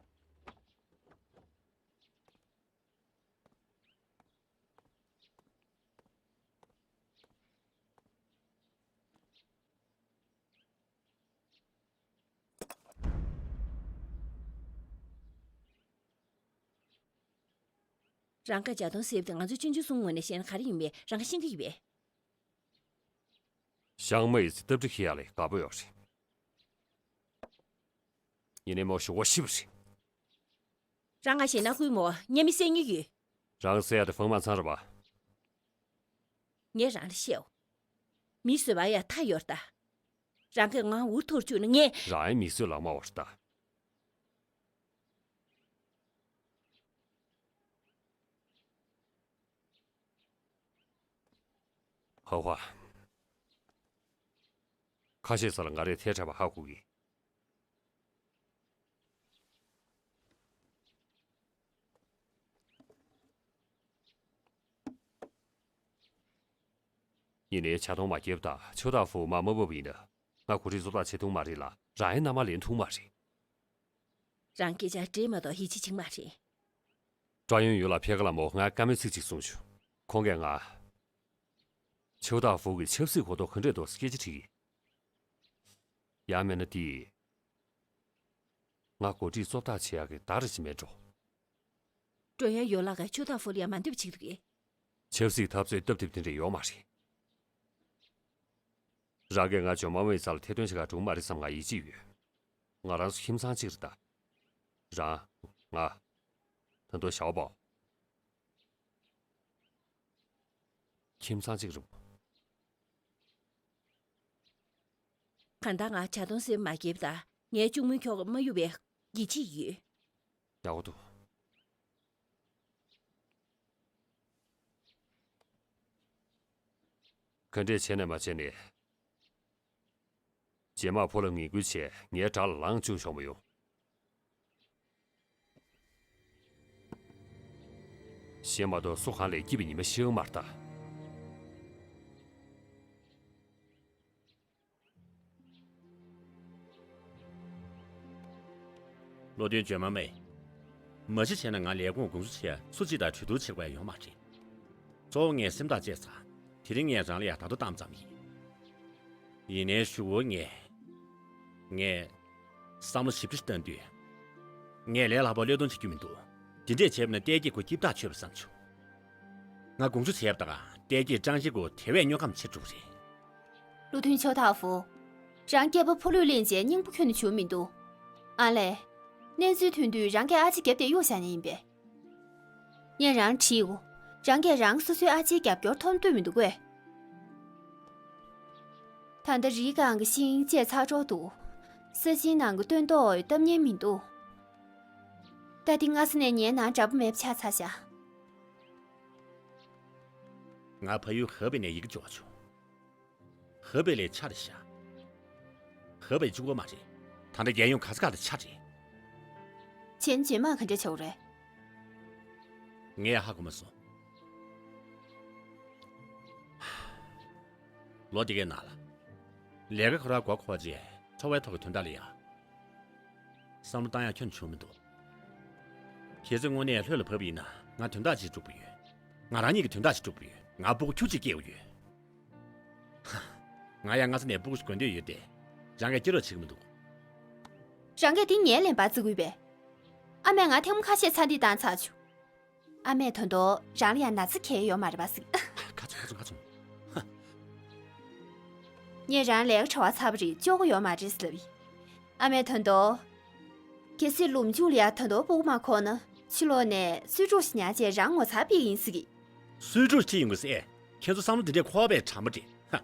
རང་ག་བྱ་དོན་ཟེར་བ་དེ་ང་ཚོ་ཅོན་ཅུན་སུའུ་ངོས་ནས་བཤད་ན་ག་རེ་ཡིན་པས་རང་ག་ཤེས་ཀྱི་ཡོད་པས། ཤང་མ་ཡི་ཚེ་སྟབས་བདེ་ཁེ་ཡ་ལས་དགའ་པོ་ཡོད་རེད། ཡིན་ནའི་མོ་ཞུ་བ་ཤི་བ་རེད། རང་ང་ཞེད་སྣང་ཁུལ་མོ་ཉེ་མི་སེ་ཉེ་ཡོད། རང་སེ་ཡ་དེ་ཧྥང་མ་ཚང་རེད་པ། ངས་རང་ལ་བཤད་འོ། མི་བཟོས་པ་ཡ་ཐ་ཡོར་ད། རང་གི་ངང་འུར་ཐོར་བཅུག་ན་ངས། རང་ཡང་མི་བཟོས་ལག་མ་བར་ད། ཧ་ཧ། ཁ་ཤས་ས་ལ་ང་རས་ཐལ་དྲགས་པ་ཧ་གོ་གི། ཡིན་ནའི་ཆ་ཐོང་མ་སྐྱེབ་དང་ཆོ་ཏ་ཧྥུ་མ་མ་བབ་ཡིན་ན་ང་གོ་སྒྲིག་བཟོ་ལྟ་བྱེད་ཐུང་མ་རེད་ལ་རང་ཡང་མནའ་མ་ལེན་ཐུང་མ་རེད། རང་སྐད་ཆ་འདྲེས་མ་གཏོགས་ཡིད་ཆེས་བྱེད་མ་རེད། ཀྲ་ཡོན་ཡུལ་ལ་ཕེབས་ཀ་ལ་མོ་ང་བཀའ་མོལ་ཚིག་གཅིག་གསུངས་བྱུང་། ཁོང་གིས་ང་ཆོ་ཏ་ཧྥུ་གི་ཆབ་སྲིད་གོ་རྟོགས་ག་འདྲས་འདུག་སྐད་ཆ་དྲིས་ཡིན། ཡང་མིན་ན་དེ། ང་གོ་སྒྲིག་བཟོ་ལྟ་བྱེད་ཡག་གི་བརྡ་རེ་ཞིག་མེད་འགྲོ། ཀྲོ་ཡ་ཡོ་ལགས་ཀྱིས་ཆོ་ཏ་ཧྥུ་ལ་ཡང་མ་འདོད་པ་བྱེད་ཀྱི་འདུག་གས། ཆབ་སྲིད་འཐབ་རྩོད་སྟབས་བདེ་དེ་འདྲ་ཡོད་མ་རེད། རང་གིས་ང་ཇོ་མ་མའི་རྩ་ལ་ཐེར་འདོན་བྱེད་ག་འགྲོ་གི་མ་རེད་བསམ་ང་ཡིད་ཆེས་ཡོད། ང་རང་ཚོ་ཁྱིམ་ཚང་གཅིག་རེད་ད། རང་། ང་། ད་དུང་ཞའོ་པའོ། ཁྱིམ་ཚང་གཅིག་རེད། གང་ལྟར་ང་བྱ་དོན་སེམས་མ་སྐྱིད་པ་དང་ངའི་གཅུང་མོའི་ཁྱོ་ག་མ་གཡུག་པའི་ཡིད་ཆེས་ཡོད། ཡག་པོ་འདུག་ག་འདྲས་བྱས་ནས་མ་བྱས་ནས། རྗེས་མ་ཕོ་ལ་ངན་སྐུལ་བྱས་ངའི་དགྲ་ལ་ལངས་བཅུག་ཆོག་མ་ཡོང་། ཤེས་མ་གཏོགས་སུ་གང་ལས་སྐྱིད་པའི་ཉི་མ་ཤེས་ཀྱི་མ་རེད་ད། བློ་མཐུན་ཇོན་མ་མེ། མ་གཞི་བྱས་ན་ང་ལས་ཁུངས་དགོངས་ཞུ་བྱས་སུ་གཅིག་དང་གྲོས་བསྡུར་བྱེད་དགོས་ཡ་ཡོད་མ་རེད། གཙོ་བོ་ངས་སེམས་ཐག་བཅད་ཚར། དེ་རིང་ངས་རང་ལ་ཡ་ད་དོ་བཏང་ཙམ་ཡིན། ཡིན་ནའི་གཞུག་གུར་ངས། ངས། བསམ་བློ་ཞིབ་ཕྲ་ཞིག་བཏང་དུས། ངས་ལས་སླ་པོ་བློས་གཏོང་བྱེད་རྒྱུ་མི་འདུག་འདི་འདྲས་བྱས་པ་ན་ཏའེ་ཀྱིས་ཁོ་སྐྱིད་ཐག་ཆོད་པ་བསམ་བྱུང་། ང་དགོངས་ཞུ་བྱས་པ་དང་ཏའེ་ཀྱིས་ཀྲང་ཞི་ཁོ་དེ་བས་སྨྱོ་ཁམས་ཆེ་འགྲོ་གི་རེད། བློ་མཐུན་ཆོ་ཐག་ཧྥུ། རང་སྐྱེས་པ་ཕོ་ལུས་ལེན་བྱས་སྙིང་པོ་ཁྱོན་ནས་བྱུང་མི་འདུག་ཨ་ལས། གནས་ཚུལ་ཐོན་དུས་རང་གིས་ཨ་ཅེ་རྒྱབ་སྟེ་གཡུག་བཞག་ཉེན་ཡིན་པས། ངས་རང་དྲིས་འོ། རང་གིས་རང་སོ་སོའི་ཨ་ཅེའི་རྒྱབ་སྐྱོར་མཐོང་འདོད་མི་འདུག་གས། ད་ལྟ་རི་སྒང་གི་ཤིང་བཅད་ཚར་འགྲོ་འདུག་ས་ཆེན་ནང་གི་སྟོན་ཐོག་བཏབ་ཉེན་མི་འདུག་ད་འདི་སྔ་ས་ནས་ངའི་ནང་འདྲ་པོ་མེད་པ་ཆགས་ཚར་ཤག་ང་ཕ་ཡུལ་ཧེ་པེ་ནས་ཡི་གེ་འབྱོར་བྱུང་། ཧེ་པེ་ལས་ཆ་རེད་ཤག་ཧེ་པེ་གཅིག་པོ་མ་རེད། ད་ལྟ་རྒྱལ་ཡོངས་ག་ས་ག་ལ་ཆ་རེད། ཆེན་ཇེ་མ་ག་འདྲ་བྱུང་རེད། ངས་ཧ་གོ་མ་སོང་། ལོ་འདི་གའི་ནང་ལ། ལས་ཀ་ཁོ་རང་མགོ་འཁོར་རྗེས་འཚོ་བའི་ཐོག་གི་དོན་དག་ལ་ཡ། བསམ་བློ་བཏང་ཡག་ཁྱོན་བྱུང་མི་འདུག་གལ་སྲིད་དངོས་གནས་ལྷོད་ལ་བབས་ཡིན་ན་ང་དོན་དག་ཅིག་སྒྲུབ་ཀྱི་ཡོད། ང་རང་ཉིད་ཀྱི་དོན་དག་ཅིག་སྒྲུབ་ཀྱི་ཡོད། ང་སྤུ་གུ་ཁྱུ་གཅིག་སྐྱེས་ཡོད། ཧ། ང་ཡང་སྔ་ས་ནས་སྤུ་གུ་ཞིག་དགོས་འདོད་ཡོད་དེ། རང་གིས་སྐྱེ་རོགས་བྱེད་ཀྱི་མི་འདུག་རང་གིས་འདི་ངའི་ལན་པར་བརྩི་གི་ཡོད་པས། ཨ་མས་ང་ཐེངས་མ་ཁ་ཤས་ཚ་འདི་བཏང་ཚར་བྱུང་། ཨ་མས་ད་དུང་རང་ལ་ཡང་ན་ཚ་གང་ཡང་ཡོད་མ་རེད་པ་ཟེར། ཁ་ཚུམ་ཁ་ཚུམ་ཁ་ཚུམ། ཧ། ངས་རང་ལས་ཀ་གྲྭ་བ་ཚར་བ་རེད་ལྕོགས་གི་ཡོད་མ་རེད་ཟེར་ལབ་ཡིན། ཨ་མས་ད་དུང་། གལ་སྲིད་ལུམ་ཆུང་ལ་ཡ་ད་དུང་སྤུ་གུ་མ་འཁོར་ན་ཕྱི་ལོགས་ནས་གསོས་ཕྲུག་ཞིག་ཉར་བྱས་རང་ངོ་ཚ་ཕིག་ཡིན་ཟེར་གི། གསོས་ཕྲུག་ཁྲིད་ཡོང་གི་ཟེར། ཁྱེད་ཚོ་བསམ་བློ་འདི་འདྲས་འཁོར་བའི་དྲ་མ་འདྲི། ཧ།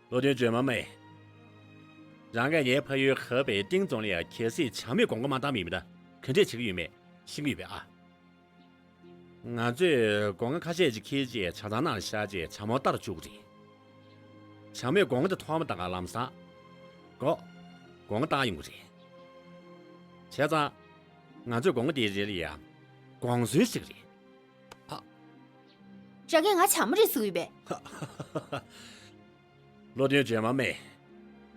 བློ་མཐུན་ཇོན་མ་མེ། རང་གིས་ངའི་ཕ་ཡུལ་ཧེ་པེ་ཏིང་རྫོང་ལ་ཡ་གལ་སྲིད་བྱ་མོས་དགོང་མོ་མ་བཏང་མིན་པ་ན་ག་འདྲས་བྱེད་ཀྱི་ཡོད་མེད་ཤེས་ཀྱི་ཡོད་པས་ཨ། ང་ཚོས་སྒོ་ང་ཁ་ཤས་ཅིག་འཁྱེར་རྗེས་ཇ་ཚང་ནང་ལ་བཞག་རྗེས་ཇ་མོ་ལྟ་རུ་བཅུག་གི་རེད། ཇ་མོས་སྒོ་ང་དེ་མཐོང་མ་ཐག་ལམ་སང་། སྒོ། སྒོ་ང་བཏང་ཡོང་གི་རེད། བྱས་ཙང་། ང་ཚོས་སྒོ་ང་དེའི་རི་ལ་ཡ། སྒོང་སོན་ཞིག་རེད། ཨ། རང་གིས་ང་བྱ་མོ་རེད་ཟེར་གི་ཡོད་པས། བློ་མཐུན་ཇོན་མ་མེ།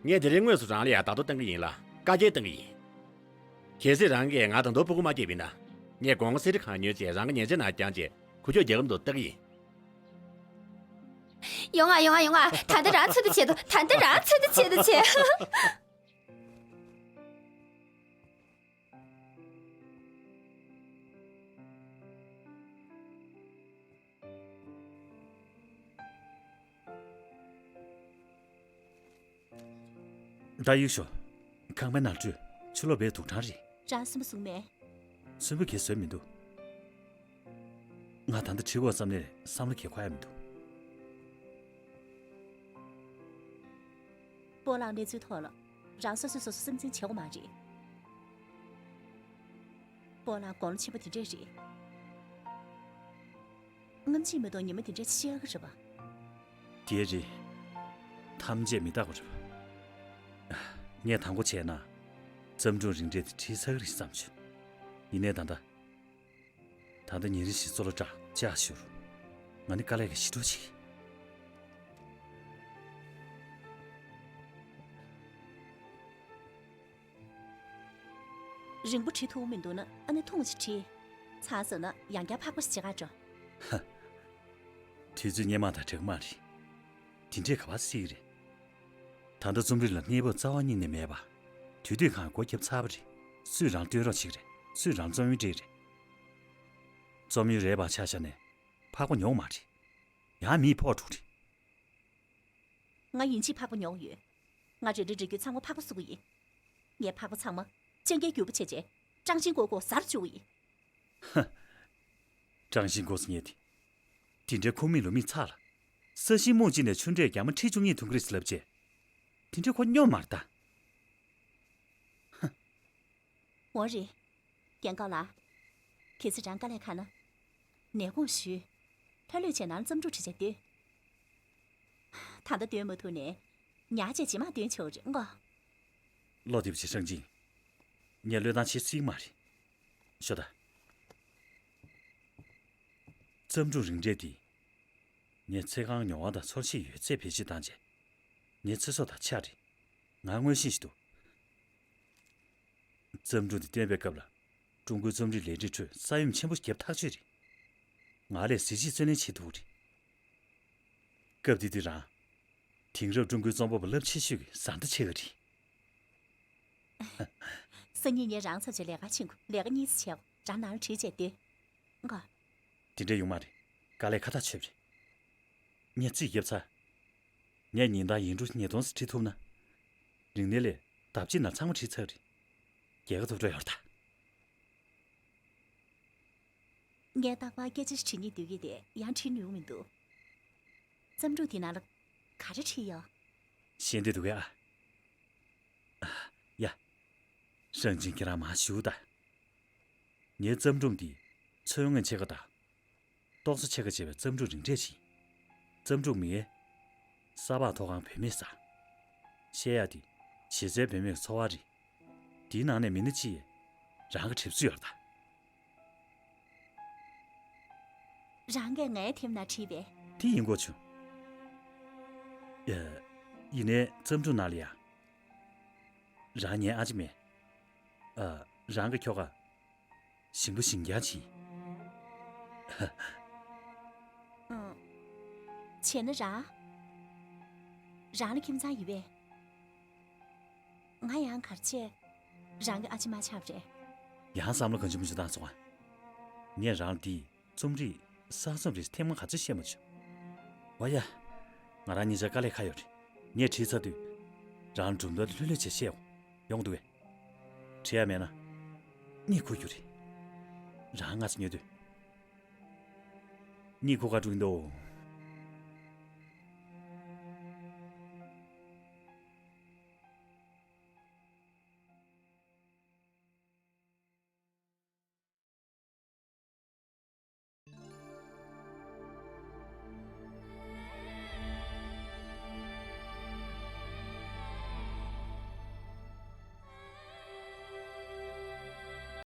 ངས་དེ་རིང་དངོས་སུ་རང་ལ་ཡ་བརྡ་ཐོ་བཏང་གི་ཡིན་ལ་བཀའ་རྒྱ་བཏང་གི་ཡིན། གལ་སྲིད་རང་གིས་ང་ད་དུང་སྤུ་གུ་མ་སྐྱེས་པ་ཡིན་ན། ངས་སྒོང་སེ་རི་ཁང་ཉོས་རྗེས་རང་གི་ཉལ་ཆས་ནང་བརྒྱངས་རྗེས་འགུལ་སྐྱོད་རྒྱག་གི་མི་འདུག་ལྟ་གི་ཡིན། ཡོང་ང་ཡོང་ང་ཡོང་ང་། ད་ལྟ་རང་ཚོད་ལྟ་བྱེད་དོ། ད་ལྟ་རང་ཚོད་ལྟ་བྱེད་དོ་བྱེད། ད་ཡིག་ཤོག་ཁང་པའི་ནང་བྲོས། ཕྱི་ལོགས་པའི་དུག་སྦྲང་རེད། རང་སུན་པོ་བཟུང་མེད། སུན་པོ་གས་བཟོས་མི་འདུག་ང་ད་ལྟ་བྲིས་དགོས་བསམ་ནས་བསམ་བློ་གས་འཁོར་ཡ་མི་འདུག་སྤོ་ལགས་གནས་ཚུལ་ཐོག་ལ་རང་སོ་སོས་སོ་སོ་སེམས་འཛིན་བྱེད་དགོས་མ་རེད། སྤོ་ལགས་དགུང་ལོ་ཆེན་པོ་དེ་འདྲས་རེད། སྔ་ཕྱི་མི་གཏོགས་ཉི་མ་དེ་འདྲས་ཤི་ཡག་གི་རེད་པ། དེ་རེད། ཐམས་ཅད་མི་རྟག་པ་རེད་པ། ངས་དང་པོ་བྱས་ན། བརྩམས་སྒྲུང་རིང་གྲས་དེ་བྲིས་ཚར་གི་རེད་བསམ་བྱུང་། ཡིན་ནའི་ད་ལྟ། ད་ལྟ་ཉིན་རེ་བཞིན་གཙོ་བོ་སྐྲག་ལྕག་ཞུར། ང་ནི་དཀའ་ལས་ཀྱིས་ཤི་འགྲོ་ཆེ། རིང་པོ་བྲིས་ཐུབ་མི་འདུག་ན་ཨ་ནི་ཐུང་ཞིག་བྲིས། ཚར་སོང་ན་ཡང་བསྐྱར་ཕག་པ་ཞིག་བྱེད་ག་འགྲོ། ཧ། དུས་ཚོད་སྔོན་མ་དང་འདྲ་གི་མ་རེད། དེ་འདྲས་ག་པར་སྲིད་ཀྱི་རེད། ད་ལྟ་རྩོམ་རིག་ལ་གནས་བབ་རྩ་བ་ཉིད་ནས་མེད་པ། དུས་དུས་གང་སྒོ་བརྒྱབ་ཚར་བ་རེད། སུས་རང་བསྟོད་རོགས་བྱེད་ཀྱི་རེད། སུས་རང་རྩོམ་ཡོན་སྤྲད་ཀྱི་རེད། རྩོམ་ཡོན་རལ་བར་ཆ་བཞག་ནས་ཕག་པ་ཉོ་མ་རེད། ཡང་མིས་ཕོག་འགྲོ་རེད། ང་ཡིན་གཅིག་ཕག་པ་ཉོ་གི་ཡོད། ང་རེ་རེ་རེ་རྒྱུ་ཚང་མ་ཕག་པ་བཟོ་གི་ཡིན། ངས་ཕག་པ་ཚང་མ་སྤྱང་ཀིའི་རྒྱུ་པ་བྱས་རྗེས་ཀྲང་ཅིན་ཀོ་ཀོ་ཟ་རུ་བཅུག་གི་ཡིན། ཧ། ཀྲང་ཅིན་ཀོ་ཟེར་མཁན་དེ། དེ་འདྲའི་ཁུངས་མེད་ལུང་མེད་ཚ་ལ། ས་ཞིང་རྨོ་གཅིག་ནས་ཆུ་འབྲས་རྒྱ་མ་ཁྲི་བཅུ་གཉིས་ཐོན་གི་རེད་ཟེར་ལབ་བྱས། དེ་འདྲའི་ཁོ་སྨྱོ་མ་རེད་ད། ཧ། འོ་རེད། རྒན་གོག་ལགས། གལ་སྲིད་རང་དཀའ་ལས་ཁག་ན། ནས་དགོངས་ཞུ། ལྷོད་ལྷོད་བྱས་ནང་ལ་བརྩམས་སྒྲུང་བྲིས་བྱས་སྡོད། ད་ལྟ་སྟོན་མ་ཐུབ་ནའི། ཉག་ཅིག་རྗེས་མ་སྟོན་ཆོག་རེད་མགོ། བློ་བདེ་པོ་བྱེད། ཧྲང་ཅིན། ངས་བློས་བཏང་བྱེད་སྲིད་མ་རེད། ཤོད་ད། བརྩམས་སྒྲུང་རིང་གྲས་འདི། ངས་ཚེ་གང་མྱོང་བ་དང་ཚོར་ཤེས་ཡོད་ཚད་བེད་སྤྱོད་བཏང་རྗེས། ངའི་ཚེ་སྲོག་དང་ཆ་རེད། ང་མངོན་ཤེས་ཤིག་འདུག་བརྩམས་སྒྲུང་འདི་བཏོན་པའི་སྐབས་ལ། ཀྲུང་གོའི་རྩོམ་རིག་ལས་རིགས་ཁྲོད་ས་ཡོམ་ཆེན་པོ་བརྒྱབ་ཐག་ཆོད་རེད། ང་ལས་གཟི་བརྗིད་བརྩོན་ལེན་བྱེད་ཐུབ་ཀྱི་རེད། སྐབས་དེ་དུས་རང་། དེང་རབས་ཀྲུང་གོའི་རྩོམ་པ་པོ་རླབས་ཆེ་ཤོས་ཀྱི་བཟའ་ཟླ་ཆགས་ཀྱི་རེད། སང་ཉིན་ངས་རང་ཚབ་བྱས་ལས་ཀར་ཕྱིན་དགོས། ལས་ཀ་གཉིས་ཙམ་བྱས། རང་ནང་ལ་བྲིས་བྱས་སྡོད། ཨང་། དེ་འདྲ་ཡོང་མ་རེད། དཀའ་ལས་ཁག་ཐག་ཆོད་རེད། ངས་རྩིས་བརྒྱབ་ཚར། ངས་ཉིན་ལྟར་ཡིག་འབྲུ་ཉིས་སྟོང་ཙམ་བྲིས་ཐུབ་ན། རིག་གནས་ལས་ལྡབ་གཅིག་ནང་ཚང་མ་བྲིས་ཚར་རེད། རྒྱལ་ཁ་ཐོབ་འགྲོ་ཡོད་ད། ངས་རྟག་པར་སྐད་ཆ་ཞིག་དྲི་སྙིང་འདོད་ཀྱི་དེ་ཡང་དྲི་ནུས་མི་འདུག་བརྩམས་སྒྲུང་དེ་ནང་ལ་ག་རེ་བྲིས་ཡོད། ཤེས་འདོད་འདུག་གས་ཨ། ཡ། ཧྲང་ཅིན་ཁྱེད་རང་མར་བཞུགས་དང་། ངའི་བརྩམས་སྒྲུང་འདི་ཚོས་ངན་ཕྱེད་ཀ་དང་། རྟོག་བཟོ་ཕྱེད་ཀ་བྱས་པའི་བརྩམས་སྒྲུང་རིང་གྲས་ཤིག་བརྩམས་སྒྲུང་མིང་། ས་ཕག་མཐོ་སྒང་བུད་མེད་ཟ། བཤད་ཡག་འདི། བྱེད་སའི་བུད་མེད་ཀྱི་འཚོ་བ་རེད། འདིའི་ནང་ནས་མི་སྣ་གཅིག་ཡིས་རང་གི་གྲིབ་གཟུགས་ཡོད་ད། རང་གིས་ངའི་ཐེམ་ནང་བྲིས་པས། དེ་ཡིན་དགོས་བྱུང་། ཡ། ཡིན་ནའི་བརྩམས་སྒྲུང་ནང་ལ་ཡ། རང་ཉན་ཨ་ཅེ་མེད། ཨ། རང་གི་ཁྱོ་ག་ཞིང་པ་ཞིང་རྐྱང་ཅིག་ཨང་། བྱས་ན་རང་། རང་ལ་ཁྱིམ་ཚང་ཡོད་པས། ང་ཡང་ག་རེ་བྱས་རང་གི་ཨ་ཅེ་མ་ཆགས་པ་རེད། ཡང་བསམ་བློ་གང་བྱུང་མི་བྱུང་བཏང་སོང་ཨ། ངས་རང་ལ་འདི་རྩོམ་རིག་གསར་རྩོམ་རིགས་ཐེངས་མ་ག་ཚོད་བཤད་མ་བྱུང་། འོ་ཡ། ང་རང་གཉིས་ཆར་དཀའ་ལས་ཁག་ཡོད་རེད། ངས་བྲིས་ཚར་དུས། རང་གྲུབ་མཐའ་ལ་ལྷོད་ལྷོད་བྱས་བཤད་འོང་། ཡོང་འདུག་གས། བྲིས་ཡ་མེད་ན། གཉིད་ཁུག་རྒྱུ་རེད། རང་ང་ཚོ་ཉོ་དུས། གཉིད་ཁུག་ག་འགྲོ་གི་འདུག